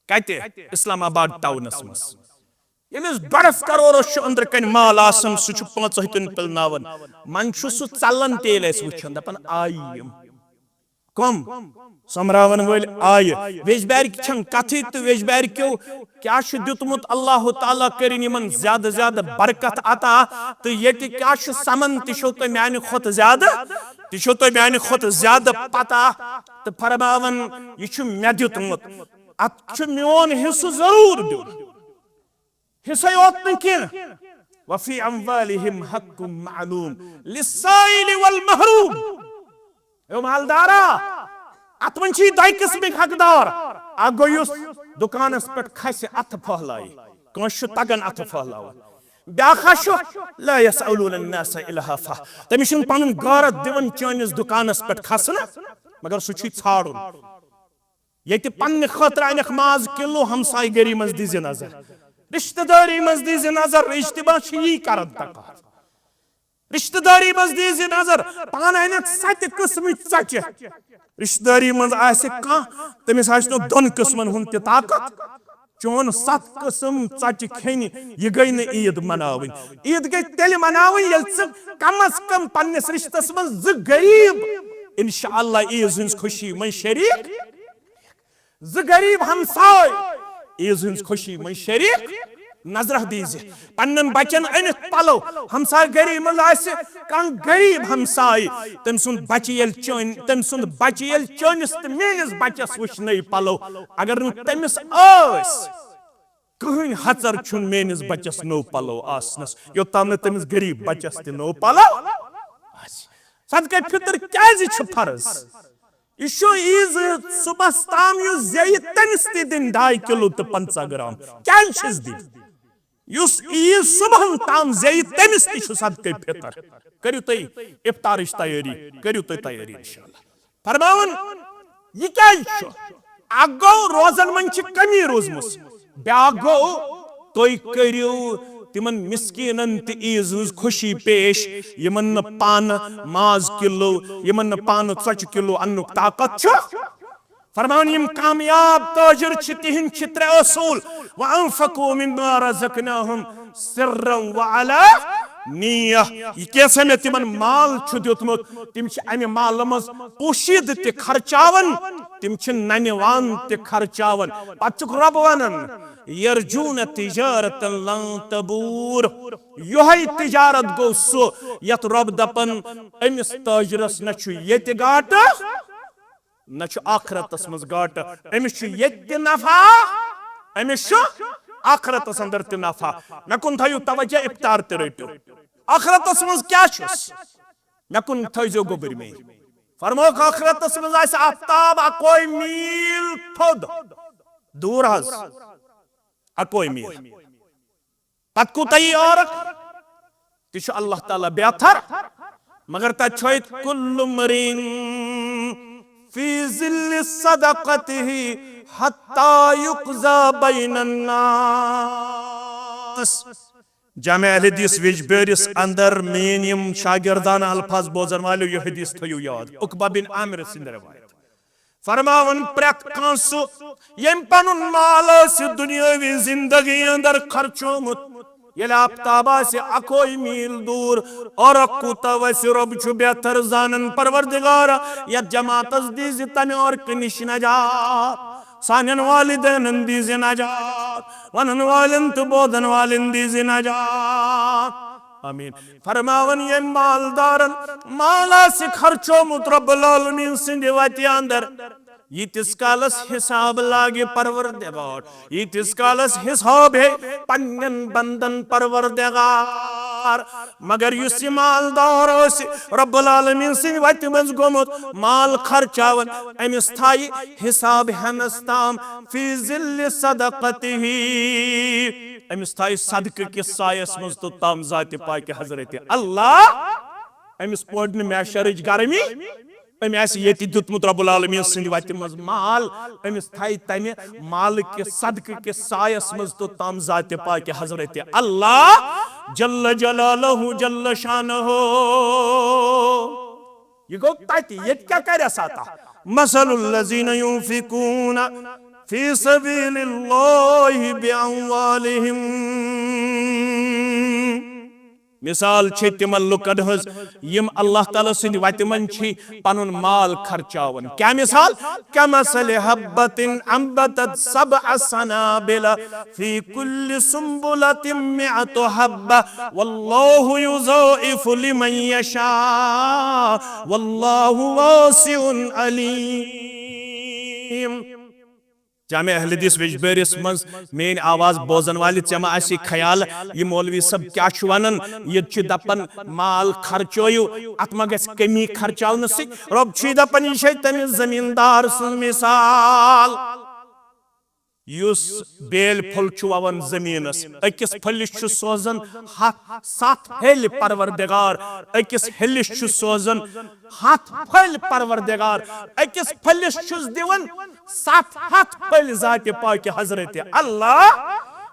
کتہِ؟ اسلام آباد ٹاونس منٛز۔ ییٚمِس ڈۄڈس کرورس چھُ أنٛدرٕ کنہِ مال آسان، سُہ چھُ پانٛژن ہتن پِلناوان۔ منٛزٕ چھُ سُہ ژلان تہِ، ییٚلہِ أسۍ وٕچھان، دپان، آیہِ یِم۔ کم؟ سۄمبراون وٲلۍ آیہِ۔ ویجبارِ چھنہٕ کتھٕے تہٕ ویجبارِ کیو کیٛاہ چھُ دیُتمُت؟ اللہ تعالیٰ کٔرِن یِمن زیادٕ زیادٕ برکت عطا، تہٕ ییٚتہِ کیٛاہ چھُ سمن، تہِ چھُو تۄہہِ میانہِ کھۄتہٕ زیادٕ، تہِ چھُو تۄہہِ میانہِ کھۄتہٕ زیادٕ پتہ۔ تہٕ فرماون، یہِ چھُ مےٚ دیُتمُت۔ اتھ چھُ میون حصہٕ ضروٗر دیُن۔ حصے یوت نہٕ کینٛہہ، وفی اموالہم حق معلوم للسائل والمحروم۔ اے مالدارا، اتھ منٛز چھِ دۄیہِ قٕسمٕکۍ حقدار۔ اکھ گوٚو یُس دُکانس پٮ۪ٹھ کھسہِ، اتھٕ پھٔہلایہِ، کٲنٛسہِ چھُ تگان اتھٕ پھٔہلاوُن۔ بیٛاکھ ہا چھُ لا یسألون الناس الحافا، تٔمِس چھُنہٕ پنُن غٲرت دِوان چٲنِس دُکانس پٮ۪ٹھ کھسنہٕ، مگر سُہ چھُے ژھانٛڈُن۔ ییٚتہِ پننہِ خٲطرٕ انکھ ماز کِلوٗ، ہمسایہِ گٔری منٛز دیٖزِ نظر، رشتہٕ دٲری منٛز دیٖزِ نظر، اجتماع چھِ یی کران تقاضہٕ۔ رشتہٕ دٲری منٛز دیٖزِ نظر، پانہٕ انکھ ستہِ قٕسمٕچ ژۄچہِ۔ رشتہٕ دٲری منٛز آسہِ کانٛہہ، تٔمِس آسہِ نہٕ دۄن قٕسمن ہُنٛد تہِ طاقت۔ چون ستھ قٕسم ژۄچہِ کھیٚنہِ، یہِ گٔے نہٕ عیٖد مناوٕنۍ۔ عیٖد گٔے تیٚلہِ مناوٕنۍ، ییٚلہِ ژٕ کم از کم پننِس رشتس منٛز زٕ غریٖب، انشاءاللہ، عیٖز ہٕنٛز خوشی منٛز شریٖک، زٕ غریٖب ہمساے عیٖز ہٕنٛز خوشی منٛز شریٖک۔ نظرہ دیٖزِ پننٮ۪ن بچن أنِتھ پلو۔ ہمسایہِ گٔری منٛز آسہِ کانٛہہ غریٖب ہمسایہِ، تٔمۍ سُنٛد بچہِ ییٚلہِ چٲنۍ، تٔمۍ سُنٛد بچہِ ییٚلہِ چٲنِس تہٕ میٲنِس بچس وٕچھ نٔے پلو، اگر نہٕ تٔمِس ٲسۍ، کٕہٕنۍ ہژر چھُنہٕ میٲنِس بچس نوٚو پلو آسنس، یوٚتام نہٕ تٔمِس غریٖب بچس تہِ نوٚو پلو آسہِ۔ صدقے فطر کیازِ چھُ فرض؟ یہِ چھُ عیٖز صُبحس تام یُس زیٚیہِ تٔمِس تہِ دِنۍ ڈاے کِلوٗ تہٕ پنٛژاہ گرام۔ کیٛازِ چھِس دِنۍ؟ یُس عیٖز صُبحن تام زیٚیہِ تٔمِس تہِ چھُ صدقے فطر۔ کٔرِو تُہۍ افطارٕچ تیٲری، کٔرِو تُہۍ تیٲری انشاءاللہ۔ فرماوان، یہِ کیٛازِ چھُ؟ اکھ گوٚو روزن منٛز چھِ کمی روٗزمٕژ، بیٛاکھ گوٚو تُہۍ کٔرِو تِمن مسکیٖنن تہِ عیٖز ہٕنٛز خوشی پیش، یِمن نہٕ پانہٕ ماز کِلوٗ، یِمن نہٕ پانہٕ ژۄچہِ کِلوٗ اننُک طاقت چھُ۔ فرمان، یِم کامیاب تاجر چھِ، تِہنٛدۍ چھِ ترٛےٚ اصوٗل، وَأَنفَقُوا مِمَّا رَزَقْنَاهُمْ سِرًّا وَعَلَانِيَةً۔ یہِ کیٛاہ سا مےٚ تِمن مال چھُ دیُتمُت، تِم چھِ امہِ مالہٕ منٛز پوشیدٕ تہِ خرچاوان، تِم چھِ ننہِ وان تہِ خرچاوان۔ پتہٕ چھُکھ رۄب ونان، یرجون تجارتا لن تبور۔ یۄہے تجارت گوٚو سُہ یتھ رۄب دپان، أمِس تاجرس نہ چھُ ییٚتہِ گاٹہٕ، نہ چھُ آخرتس منٛز گاٹہٕ، أمِس چھُ ییٚتہِ تہِ نفع، أمِس چھُ آخرتس اندر تہِ نفع۔ مےٚ کُن تھٲیِو توجہ، افطار تہِ رٔٹِو۔ آخرتس منٛز کیٛاہ چھُس؟ مےٚ کُن تھٲیزیو گوٚبٕرۍ مے۔ فرموکھ، ٲخرتس منٛز آسہِ آفتاب اکوے میٖل تھوٚد، دوٗر حظ، اکوے میٖل۔ پتہٕ کوٗتاہ یی عورت؟ تہِ چھُ اللہ تعالیٰ بہتر، مگر تتہِ چھُ أتھۍ کُلُ امرِئن فی ظل صدقتہ حتی یقضی بین الناس۔ جامع اہل حدیث ویج بیٲرِس اندر میٲنۍ یِم شاگردانہ الفاظ بوزن والٮ۪و، یہِ حدیث تھٲیِو یاد، عقبہ بن عامر سٕنٛدِ روایت۔ فرماوان، پرٛٮ۪تھ کانٛہہ سُہ ییٚمۍ پنُن مال آسہِ دُنیٲوی زندگی اندر خرچومُت، ییٚلہِ آفتاب آسہِ اکوے میٖل دوٗر، عورق کوٗتاہ وسہِ، رۄب چھُ بہتر زانان۔ پروردگارا، یتھ جماعتس دیٖزِ تمہِ عورقہٕ نِش نجات۔ سانٮ۪ن والدینن دیٖزِ نجات، ونن والٮ۪ن تہٕ بوزن والٮ۪ن دیٖزِ نجات۔ آمیٖن۔ فرماوان، ییٚمۍ مالدارن مال آسہِ خرچومُت رب العالمین سٕنٛدِ وتہِ اندر، ییٖتِس کالس حساب لاگہِ پروردگار، ییٖتِس کالس حساب ہے پننٮ۪ن بندن پروردگار۔ مگر یُس یہِ مالدار آسہِ، رب العالمین سٕنٛدِ وتہِ منٛز گوٚمُت مال خرچاوان، أمِس تھایہِ حساب ہٮ۪نس تام فی ظل صدقتہ، أمِس تھایہِ صدقہٕ کِس سایس منٛز توٚتام ذاتِ پاکِ حضرت اللہ۔ أمِس پوٚر نہٕ محشرٕچ گرمی، أمۍ آسہِ ییٚتہِ دیُتمُت رب العالمین سٕنٛدِ وتہِ منٛز مال، أمِس تھایہِ تمہِ مالہٕ کِس صدقہٕ کِس سایس منٛز توٚتام ذاتِ پاکِ حضرت اللہ جل جلالہ جل شانہ۔ یہِ گوٚو تتہِ، ییٚتہِ کیٛاہ کرِ سا تا؟ مثل الذین ینفقون فی سبیل اللہ باموالہم۔ مثال چھِ تِمن لُکن ہٕنٛز، یِم اللہ تعالیٰ سٕنٛدِ وتہِ منٛز چھِ پنُن مال خرچاوان۔ کیٛاہ مثال؟ کمثل حبۃ انبتت سبع سنابل فی کل سنبلۃ مئۃ حبۃ واللہ یضاعف لمن یشاء واللہ واسع علیم۔ جامع اہل حدیث ویجبیٲرِس منٛز میٲنۍ آواز بوزن والہِ، ژےٚ ما آسہِ خیال، یہِ مولوی صٲب کیٛاہ چھُ ونان؟ ییٚتہِ چھِ دپان مال خرچٲیِو، اتھ ما گژھِ کمی خرچاونہٕ سۭتۍ؟ رۄب چھُے دپان، یہِ چھے تٔمِس زمیٖندار سٕنٛز مثال، یُس بیلۍ پھوٚل چھُ ووان زمیٖنس، أکِس پھٔلِس چھُ سوزان ہتھ، ستھ ہیٚلہِ پروردگار، أکِس ہیٚلِس چھُ سوزان ہتھ پھٔلۍ پروردگار، أکِس پھٔلِس چھُس دِوان ستھ ہتھ پھٔلۍ ذاتِ پاکہِ حضرت اللہ۔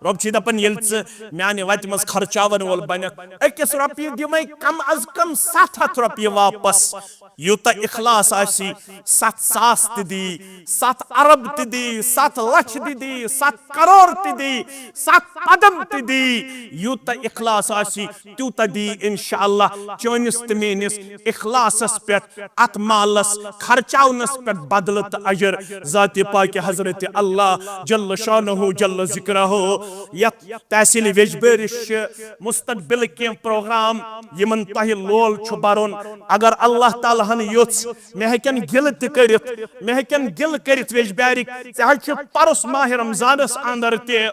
رۄب چھُ دپان، ییٚلہِ ژٕ میانہِ وتہِ منٛز خرچاون وول بنکھ، أکِس رۄپیہِ دِمے کم از کم ستھ ہتھ رۄپیہِ واپس۔ یوٗتاہ اخلاص آسی، ستھ ساس تہِ دی، ستھ ارب تہِ دی، ستھ لچھ تہِ دی، ستھ کرور تہِ دی، ستھ قدم تہِ دی، یوٗتاہ اخلاص آسی، تیوٗتاہ دی انشاءاللہ چٲنِس تہٕ میٲنِس اخلاصس پٮ۪ٹھ، اتھ مالس خرچاونس پٮ۪ٹھ بدلہٕ تہٕ اجر ذاتِ پاکہِ حضرت اللہ جل شانہ جل ذکرہ۔ یتھ تحصیل ویجبیٲرِس چھِ مستقبل کینٛہہ پروگرام یِمن تۄہہِ لول چھُ برُن۔ اگر اللہ تعالیٰ ہن یوٚژھ، مےٚ ہیٚکن گِلہٕ تہِ کٔرِتھ، مےٚ ہیٚکن گِلہٕ کٔرِتھ ویجبیارِک، ژےٚ حظ چھُ پرُس ماہِ رمضانس اندر تہِ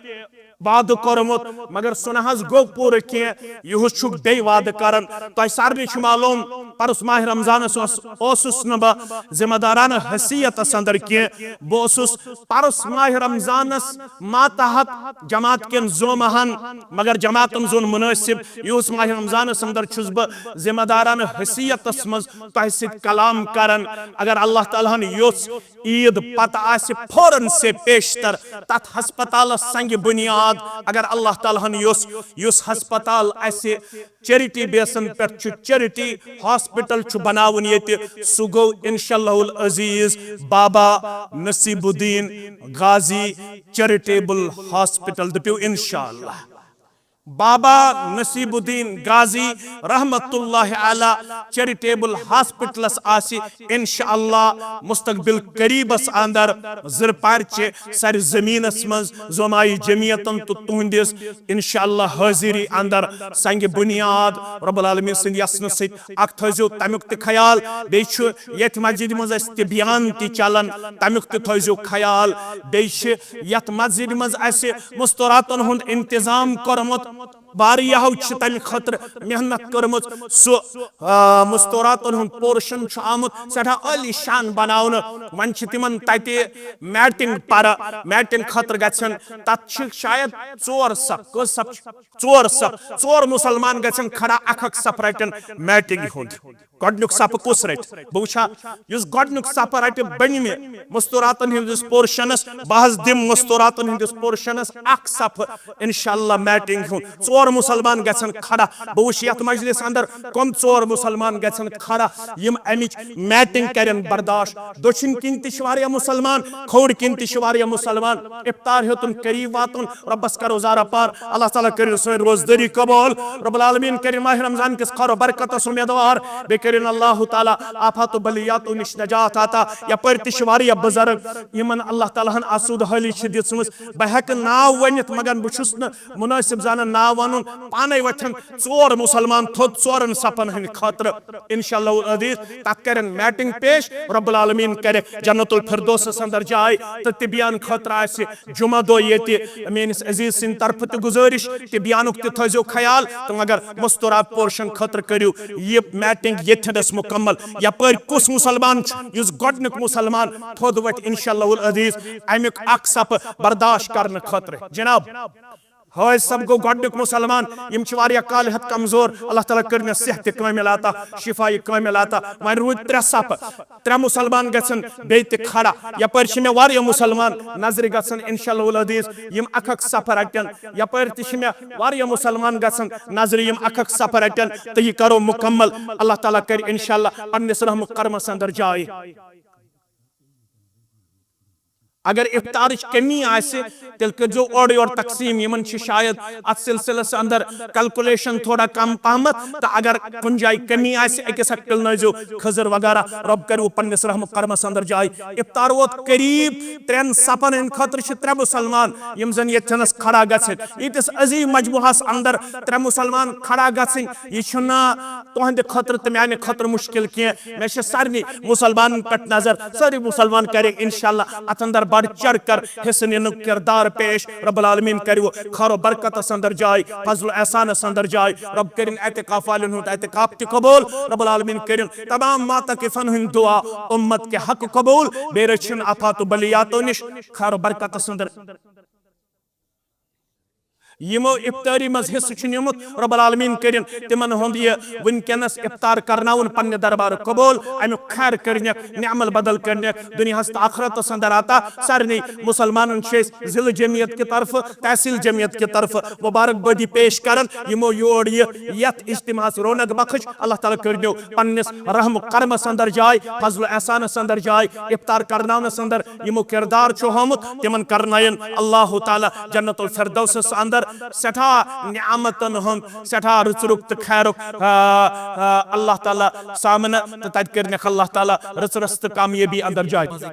وعدٕ کوٚرمُت، مگر سُہ نہ حظ گوٚو پوٗرٕ کینٛہہ، یِہُس چھُکھ بیٚیہِ وعدٕ کران۔ تۄہہِ سارنٕے چھُ معلوم، پرُس ماہِ رمضانس اوس، اوسُس نہٕ بہٕ ذمہ دارانہٕ حیثیتس اندر کینٛہہ، بہٕ اوسُس پرُس ماہِ رمضانس ماتحت جماعت کٮ۪ن زومہن، مگر جماعتن زون مُنٲسِب۔ یِہُس ماہِ رمضانس اندر چھُس بہٕ ذمہ دارانہٕ حیثیتس منٛز تۄہہِ سۭتۍ کلام کران۔ اگر اللہ تعالیٰ ہن یوٚژھ، عیٖد پتہٕ آسہِ فوراً سے پیشتر تتھ ہسپتالس سنگِ بنیاد۔ اگر اللہ تعالیٰ ہن یوٚژھ، یُس ہسپتال اسہِ چیریٹی بیسن پٮ۪ٹھ چھُ، چیریٹی ہاسپٹل چھُ بناوُن ییٚتہِ، سُہ گوٚو انشاءاللہ العزیز بابا نصیب الدین غازی چیریٹیبل ہاسپٹل۔ دٔپِو انشاءاللہ۔ بابا نصیب الدین غازی رحمت اللہ علیہ چیریٹیبل ہاسپٹلس آسہِ انشاءاللہ مستقبل قریبس اندر زر پارچہِ سر زمینس منٛز زومائی جمعیتن تہٕ تُہنٛدِس انشاءاللہ حٲضری اندر سنگ بنیاد۔ رب العالمین سٕنٛدِ یژھنہٕ سۭتۍ اکھ تھٲیزیو تمیُک تہِ خیال۔ بیٚیہِ چھُ ییٚتھۍ مسجدِ منٛز اَسہِ تبیان تہِ چلان، تمیُک تہِ تھٲیزیو خیال۔ بیٚیہِ چھِ یتھ مسجدِ منٛز اَسہِ مستوراتن ہُنٛد انتظام کوٚرمُت، واریاہو چھِ تمہِ خٲطرٕ محنت کٔرمٕژ۔ سُہ، آ، مستوراتن ہُنٛد پورشن چھُ آمُت سٮ۪ٹھاہ عٲلی شان بناونہٕ۔ وۄنۍ چھِ تِمن تتہِ میٹنگ پرٕ، میٹنگ خٲطرٕ گژھن، تتھ چھِ شاید ژور صف، کٔژ صف چھِ؟ ژور صف، ژور مسلمان گژھن کھڑا، اکھ اکھ صف رٹن میٹنگ ہُنٛد۔ گۄڈنیُک صف کُس رٹہِ؟ بہٕ وٕچھا، یُس گۄڈنیُک صف رٹہِ بٔنمہِ مستوراتن ہٕنٛدِس پورشنس، بہٕ حظ دِمہٕ مستوراتن ہٕنٛدِس پورشنس اکھ صف، انشاءاللہ میٹنگ ہُنٛد۔ ژور مسلمان گژھن کھڑا۔ بہٕ وٕچھٕ یتھ مجلس اندر کم ژور مسلمان گژھن کھڑا، یم امِچ میٹنگ کرن برداشت۔ دٔچھِنۍ کِنۍ تہِ چھِ واریاہ مسلمان، کھووُر کِنۍ تہِ چھِ واریاہ مسلمان۔ افطار ہیوٚتُن قریب واتُن، رۄبس کرو زارہ پار۔ اللہ تعالیٰ کٔرِن سٲنۍ روزدٲری قبول۔ رب العالمین کٔرِن ماہِ رمضان کِس خٲر و برکتس امیدوار۔ بیٚیہِ کٔرِن اللہ تعالیٰ آفات و بلیاتو نِش نجات عطا۔ یپٲرۍ تہِ چھِ واریاہ بُزرگ، یِمن اللہ تعالیٰ ہن آسودٕ حٲلی چھِ دِژمٕژ۔ بہٕ ہٮ۪کہٕ ناو ؤنِتھ، مگر بہٕ چھُس نہٕ مُنٲسِب زانان ناو وَنُن۔ پانے وۄتھن ژور مسلمان تھوٚد ژورن صفن ہٕنٛدِ خٲطرٕ۔ انشاءاللہ العزیز، تتھ کرن میٹنگ پیش، رب العالمین کرِ جنت الفردوسس اندر جاے۔ تہٕ تبیان خٲطرٕ آسہِ جمعہ دۄہ ییٚتہِ میٲنِس عزیز سٕنٛدِ طرفہٕ تہِ گُزٲرِش، تبیانُک تہِ تھٲیزیو خیال۔ تہٕ مگر مستورات پورشن خٲطرٕ کٔرِو یہِ میٹنگ ییٚتھٮ۪نس مکمل۔ یپٲرۍ کُس مسلمان چھُ یُس گۄڈنیُک مسلمان تھوٚد وۄتھِ، انشاءاللہ العزیز امیُک اکھ صف برداشت کرنہٕ خٲطرٕ؟ جناب، حٲج صٲب گوٚو گۄڈنیُک مسلمان۔ یِم چھِ واریاہ کالہِ ہٮ۪تھ کمزور۔ اللہ تعالیٰ کٔرِنَس صحتِ کامل عطا، شفاء کامل عطا۔ وۄنۍ روٗدۍ ترٛےٚ صف، ترٛےٚ مسلمان گژھن بیٚیہِ تہِ کھڑا۔ یپٲرۍ چھِ مےٚ واریاہ مسلمان نظرِ گژھن، انشاءاللہ العزیز، یِم اکھ اکھ صف رٹن۔ یپٲرۍ تہِ چھِ مےٚ واریاہ مسلمان گژھن نظرِ، یِم اکھ اکھ صف رٹن، تہٕ یہِ کرو مکمل۔ اللہ تعالیٰ کرِ انشاءاللہ پننِس رحم و کرمس اندر جاے۔ اگر افطارٕچ کمی آسہِ، تیٚلہِ کٔرۍزیو اورٕ یورٕ تقسیٖم۔ یِمن چھِ شاید اتھ سلسلس اندر کیلکولیشن تھوڑا کم پہمتھ، تہٕ اگر کُنہِ جایہِ کمی آسہِ، أکِس اکھ پِلنٲیزیو کھٔزٕر وغیرہ۔ رۄب کرِوٕ پننِس رحم و کرمس اندر جاے۔ افطار ووت قریب، ترٛٮ۪ن صفن ہٕنٛدِ خٲطرٕ چھِ ترٛےٚ مسلمان، یِم زن ییٚتھٮ۪نس کھڑا گژھن۔ ییٖتِس عظیٖم مجموعس اندر ترٛےٚ مسلمان کھڑا گژھٕنۍ، یہِ چھُنہٕ تُہنٛدِ خٲطرٕ تہٕ میانہِ خٲطرٕ مشکل کینٛہہ۔ مےٚ چھِ سارنٕے مسلمانن پٮ۪ٹھ نظر، سٲری مسلمان کرن انشاءاللہ اتھ اندر بڑھ چڑھ کر حصہٕ نِنُک کردار پیش۔ رب العالمین کٔرِو خیر و برکتس اندر جاے، فضل و احسانس اندر جاے۔ رب کٔرِن اعتکاف والٮ۪ن ہُنٛد اعتکاف تہِ قبول۔ رب العالمین کٔرِن تمام معتکفن ہٕنٛدۍ دعا امت کہِ حق قبول۔ بیٚیہِ رٔچھِن آفات و بلیاتو نِش خیر و برکتس اندر۔ یِمو افطٲری منٛز حصہٕ چھُ نیومُت، رب العالمین کٔرِن تِمن ہُنٛد یہِ وٕنکیٚنس افطار کرناوُن پننہِ دربارٕ قبول۔ امیُک خیر کٔرنیکھ، نعمل بدل کٔرنیکھ، دُنیاہس تہٕ آخرتس اندر عطا۔ سارنٕے مسلمانن چھِ أسۍ ضلع جمعیت کہِ طرفہٕ، تحصیل جمعیت کہِ طرفہٕ مبارک بٲدی پیش کران، یِمو یور یہِ یتھ اجتماعس رونق بخش۔ اللہ تعالیٰ کٔرنیو پننِس رحم و کرمس اندر جاے، فضل و احسانس اندر جاے، افطار کرناونس اندر یِمو کردار چھُ ہومُت، تِمن کرناین اللہ تعالیٰ جنت الفردوسس اندر سٮ۪ٹھاہ نعمتن ہُنٛد، سٮ۪ٹھاہ رٕژرُک تہٕ خیرُک، آ، آ، اللہ تعالیٰ سامنہٕ، تہٕ تتہِ کٔرنکھ اللہ تعالیٰ رٕژرس تہٕ کامیٲبی اندر جاے۔